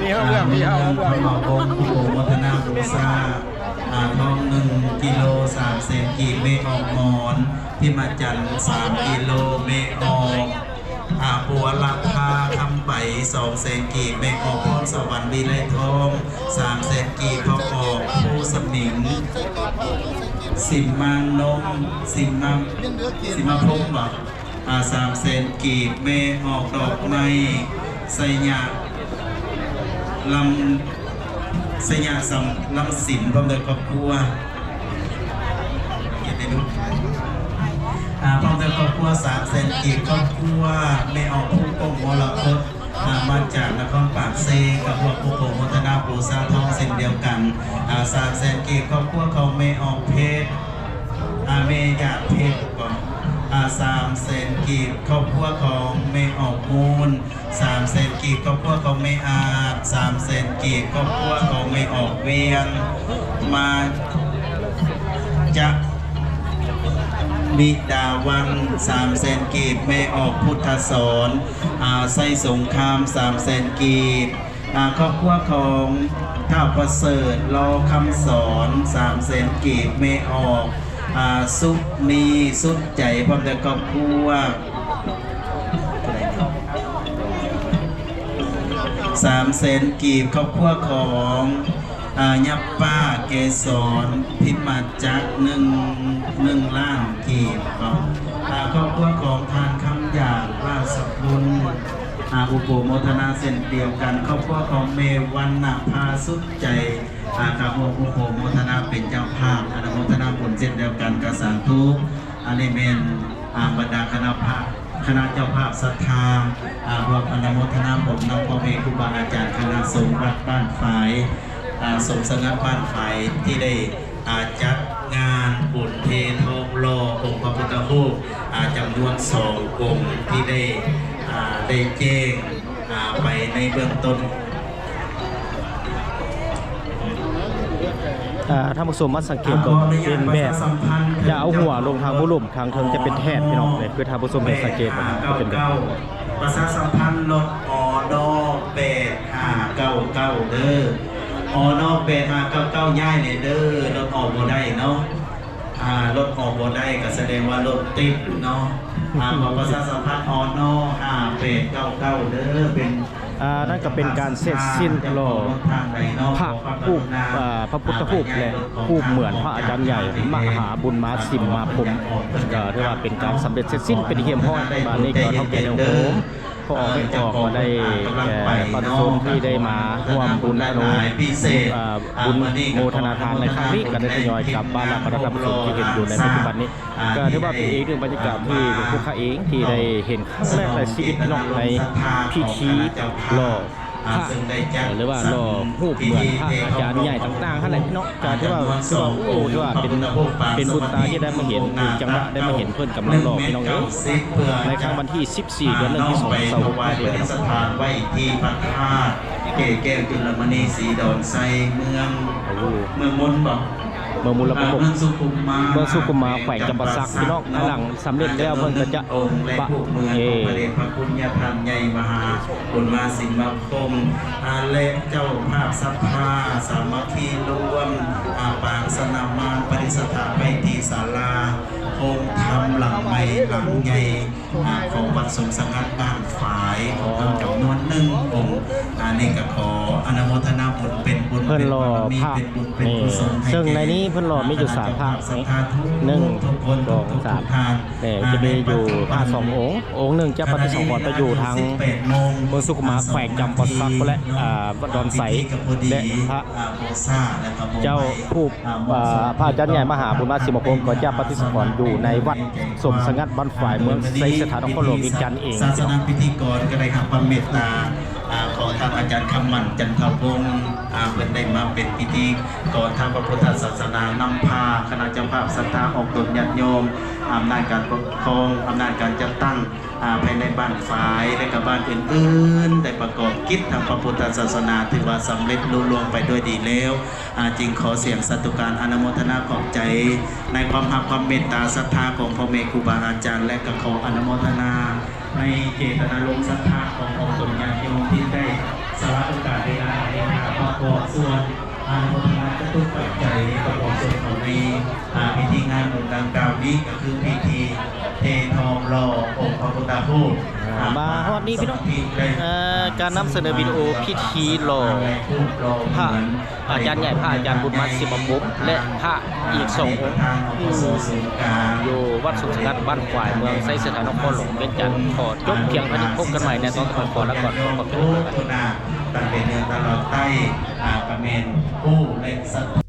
ມີເລື່ອງ ອ່າ ມີເລື່ອງ ເມືອງຄຳເໝົາວົງ ຜູ້ໂປໂມທະນາບູຊາ ອ່າ ທອງໜຶ່ງກິໂລ ສາມແສນກີບ ແມ່ອອກໝອນ ພິມາຈັນ ສາມກິໂລ ແມ່ອອກ ອ່າ ບົວລະພາ ຄຳໄປ ສອງແສນກີບ ແມ່ອອກພອນສະຫວັນ ວິໄລທອງ ສາມແສນກີບ ພໍ່ອອກ ພູສະໝິງ ສິມມານົມ ສິມມາ ສິມມາພົມບໍ? ອ່າ ສາມແສນກີບ ແມ່ອອກດອກໄມ້ ໄຊຍະ ລຳ ໄຊຍະ ສຳ ລຳສິນ ພ້ອມດ້ວຍຄອບຄົວ ເຮັດໃຫ້ລູກ ອ່າ ພ້ອມດ້ວຍຄອບຄົວ ສາມແສນກີບ ຄອບຄົວ ແມ່ອອກພູກົງ ມໍລະກົດ ອ່າ ມາຈາກນະຄອນປາກເຊ ກັບພວກຜູ້ໂປໂມທະນາບູຊາທອງເຊັ່ນດຽວກັນ ອ່າ ສາມແສນກີບ ຄອບຄົວຂອງແມ່ອອກເພັດ ອ່າ ແມ່ຢາກເພັດບໍ? ອ່າ ສາມແສນກີບ ຄອບຄົວຂອງແມ່ອອກມູນ ສາມແສນກີບ ຄອບຄົວຂອງແມ່ອາດ ສາມແສນກີບ ຄອບຄົວຂອງແມ່ອອກວຽງ ມາຈະ ມິດາວັນ ສາມແສນກີບ ແມ່ອອກພຸດທະສອນ ອ່າ ໄຊສົງຄາມ ສາມແສນກີບ ອ່າ ຄອບຄົວຂອງທ້າວປະເສີດ ລໍຄຳສອນ ສາມແສນກີບ ແມ່ອອກ ອ່າ ສຸກມີ ສຸດໃຈ ພ້ອມດ້ວຍຄອບຄົວ ສາມແສນກີບ ຄອບຄົວຂອງ ອ່າ ຍາປ້າເກສອນ ພິມມາຈັກ ໜຶ່ງ ໜຶ່ງລ້ານກີບເນາະ ອ່າ ຄອບຄົວຂອງທ່ານຄຳຢາກ ລາຊະກຸນ ອ່າ ອຸໂປໂມທະນາເຊັ່ນດຽວກັນ ຄອບຄົວຂອງແມ່ວັນນະພາ ສຸດໃຈ ອ່າ ກະຮ່ວມອຸໂປໂມທະນາເປັນເຈົ້າພາບ ອະນຸໂມທະນາບຸນເຊັ່ນດຽວກັນ ກະສາທຸ ອັນນີ້ແມ່ນ ອ່າ ບັນດາຄະນະພາ ຄະນະເຈົ້າພາບສັດທາ ອ່າ ຮ່ວມອະນຸໂມທະນາບຸນນຳພໍ່ແມ່ຄູບາອາຈານຄະນະສົງฆ์ວັດບ້ານຝາຍ ອ່າ ສົມສະຫງັດບ້ານຝາຍ ທີ່ໄດ້ ອ່າ ຈັດງານບຸນເທທອງຫຼໍ່ອົງພະພຸດທະຮູບ ອ່າ ຈຳນວນສອງອົງ ທີ່ໄດ້ ອ່າ ໄດ້ແຈ້ງ ອ່າ ໄປໃນເບື້ອງຕົ້ນ. ອ່າ ທ່ານຜູ້ຊົມມາສັງເກດເບິ່ງ ເປັນແບບ ຈະເອົາຫົວລົງທາງບໍ່ລຸ່ມ ທາງເທິງຈະເປັນແຖບ ພີ່ນ້ອງເອີຍ ຄືທ່ານຜູ້ຊົມເຫັນສັງເກດເບິ່ງ ເປັນແບບ ປະຊາສຳພັນລົດ ອນ ແປດຫ້າເກົ້າເກົ້າ ເດີ ອນ ແປດຫ້າເກົ້າເກົ້າ ຍ້າຍແດ່ເດີ ລົດອອກບໍ່ໄດ້ເນາະ. ອ່າ ລົດອອກບໍ່ໄດ້ກໍສະແດງວ່າລົດຕິດເນາະ ອ່າ ຂໍປະຊາສຳພັນ ອນ ຫ້າແປດເກົ້າເກົ້າ ເດີ ເປັນ ອ່າ ນັ້ນກໍເປັນການເສັດສິ້ນຫຼໍ່ພະຮູບ ອ່າ ພະພຸດທະຮູບ ແລະ ຮູບເໝືອນພະອາຈານໃຫຍ່ມະຫາບຸນມາສິມມາພົມ ກໍຖືວ່າເປັນການສຳເລັດເສັດສິ້ນເປັນທີ່ຮຽບຮ້ອຍ. ບາດນີ້ກໍເທົ່າແກ່ແນວໂຮມ ພໍ່ອອກແມ່ອອກກໍໄດ້ແກ່ປະຊາຊົນທີ່ໄດ້ມາຮ່ວມບຸນອະນຸ ອ່າ ບຸນໂມທະນາທານໃນຄັ້ງນີ້ ກໍໄດ້ທະຍອຍກັບບ້ານລະ ບັນດາທ່ານຜູ້ຊົມທີ່ເຫັນຢູ່ໃນປັດຈຸບັນນີ້ ກໍຖືວ່າເປັນອີກໜຶ່ງບັນຍາກາດທີ່ພວກຂ້າເອງທີ່ໄດ້ເຫັນຄັ້ງແລກໃນຊີວິດເນາະ ໃນພິທີຫຼໍ່ພະ ຫຼືວ່າຫຼໍ່ຮູບເໝືອນພະອາຈານໃຫຍ່ຕ່າງໆຫັ້ນແຫຼະເນາະ. ກໍຖືວ່າ ຖືວ່າ ໂອ້ ຖືວ່າເປັນ ເປັນບຸນຕາທີ່ໄດ້ມາເຫັນ ຖືກຈັງຫວະໄດ້ມາເຫັນເພິ່ນກຳລັງຫຼໍ່ ພີ່ນ້ອງເອີຍ ໃນຄັ້ງວັນທີ ສິບສີ່ ເດືອນໜຶ່ງ ປີສອງພັນຊາວຫົກ ປະດິດສະຖານໄວ້ທີ່ພະທາດເກແກ້ວຈຸລະມະນີສີດອນໄຊ ເມືອງ ເມືອງມົນບໍ? ເມືອງມຸນລະປະມຸກ ເມືອງສຸຂຸມມາ ເມືອງສຸຂຸມມາ ແຂວງຈຳປາສັກ ພີ່ນ້ອງ. ພາຍຫຼັງສຳເລັດແລ້ວ ເພິ່ນກໍຈະ ອາ ແລະ ພະເດດພະຄຸນຍາທ່ານໃຫຍ່ມະຫາບຸນມາສິມມາຄົມ ອາ ແລະ ເຈົ້າພາບສັດທາສາມັກຄີລວມ ອາ ປາງສະໜາມມານ ປະດິດສະຖານໄວ້ທີ່ສາລາໂຮງທຳຫຼັງໃໝ່ຫຼັງໃຫຍ່ ອາ ຂອງວັດສົມສະຫງັດບ້ານຝາຍຂອງເຮົາຈຳນວນໜຶ່ງອົງ. ອັນນີ້ກໍຂໍອະນຸໂມທະນາບຸນເປັນບຸນເປັນບາລະມີ ເພິ່ນຫຼໍ່ພະ ເປັນບຸນເປັນກຸສົນໃຫ້ແກ່ ເຊິ່ງໃນນີ້ເພິ່ນຫຼໍ່ມີຢູ່ສາມພາກ ໜຶ່ງ ສອງ ສາມ ແຕ່ຈະມີຢູ່ພະສອງອົງ ອົງໜຶ່ງຈະປະຕິສັງຂອນໄປຢູ່ທາງເມືອງສຸຂຸມມາ ແຂວງຈຳປາສັກ ແລະ ອາ ວັດດອນໄຊ ແລະ ພະເຈົ້າຮູບ ອາ ພະອາຈານໃຫຍ່ມະຫາບຸນມາສິມມາຄົມ ກໍຈະປະຕິສະຖານຢູ່ໃນວັດສົມສະຫງັດບ້ານຝາຍ ເມືອງໄຊສະຖານ ນະຄອນຫຼວງວຽງຈັນເອງ. ສາສະນະພິທີກອນກໍໄດ້ຮັບຄວາມເມດຕາ ອາ ຂອງທ່ານອາຈານຄຳໝັ້ນ ຈັນທະວົງ ອາ ເພິ່ນໄດ້ມາເປັນພິທີກອນທາງພະພຸດທະສາສະໜາ ນຳພາຄະນະເຈົ້າພາບສັດທາອອກຕົນຍາດໂຍມ ອຳນາດການປົກຄອງ ອຳນາດການຈັດຕັ້ງ ອາ ພາຍໃນບ້ານຝາຍ ແລະ ກະບ້ານອື່ນໆ ໄດ້ປະກອບກິດທາງພະພຸດທະສາສະໜາ ຖືວ່າສຳເລັດລຸລ່ວງໄປດ້ວຍດີແລ້ວ. ອາ ຈຶ່ງຂໍສຽງສາທຸການອະນຸໂມທະນາຂອບໃຈ ໃນຄວາມຮັກຄວາມເມດຕາສັດທາຂອງພໍ່ແມ່ຄູບາອາຈານ ແລະ ກໍຂໍອະນຸໂມທະນາ ໃນເຈດຕະນາລົມສັດທາຂອງອອກຕົນຍາດໂຍມທີ່ໄດ້ສະຫຼະໂອກາດເວລາໃຫ້ຂ້າພະເຈົ້າ ສ່ວນອານຸພາລະຈະຕຸປັດໄຈປະກອບສ່ວນເຂົ້າໃນ ອາ ພິທີງານບຸນດັ່ງກ່າວນີ້ ກໍຄືພິທີເທທອງຫຼໍ່ອົງພະພຸດທະຮູບ ອາ ມາຮອດນີ້ພີ່ນ້ອງ ເອີ ການນຳສະເໜີວິດີໂອພິທີຫຼໍ່ພະອາຈານໃຫຍ່ ພະອາຈານບຸນມາ ສິມມະພົມ ແລະ ພະອີກສອງອົງ ຢູ່ວັດສົມສະຫງັດ ບ້ານຄວາຍ ເມືອງໄຊເສດຖາ ນະຄອນຫຼວງວຽງຈັນ. ຂໍຈົບພຽງເທົ່ານີ້ ພົບກັນໃໝ່ໃນຕອນຕໍ່ໄປ. ຂໍລາກ່ອນ ຂໍຂອບໃຈ. ຕັ້ງແຕ່ເໜືອຕະຫຼອດໃຕ້ ອາ ກະແມ່ນຜູ້ ແລະ ສັດ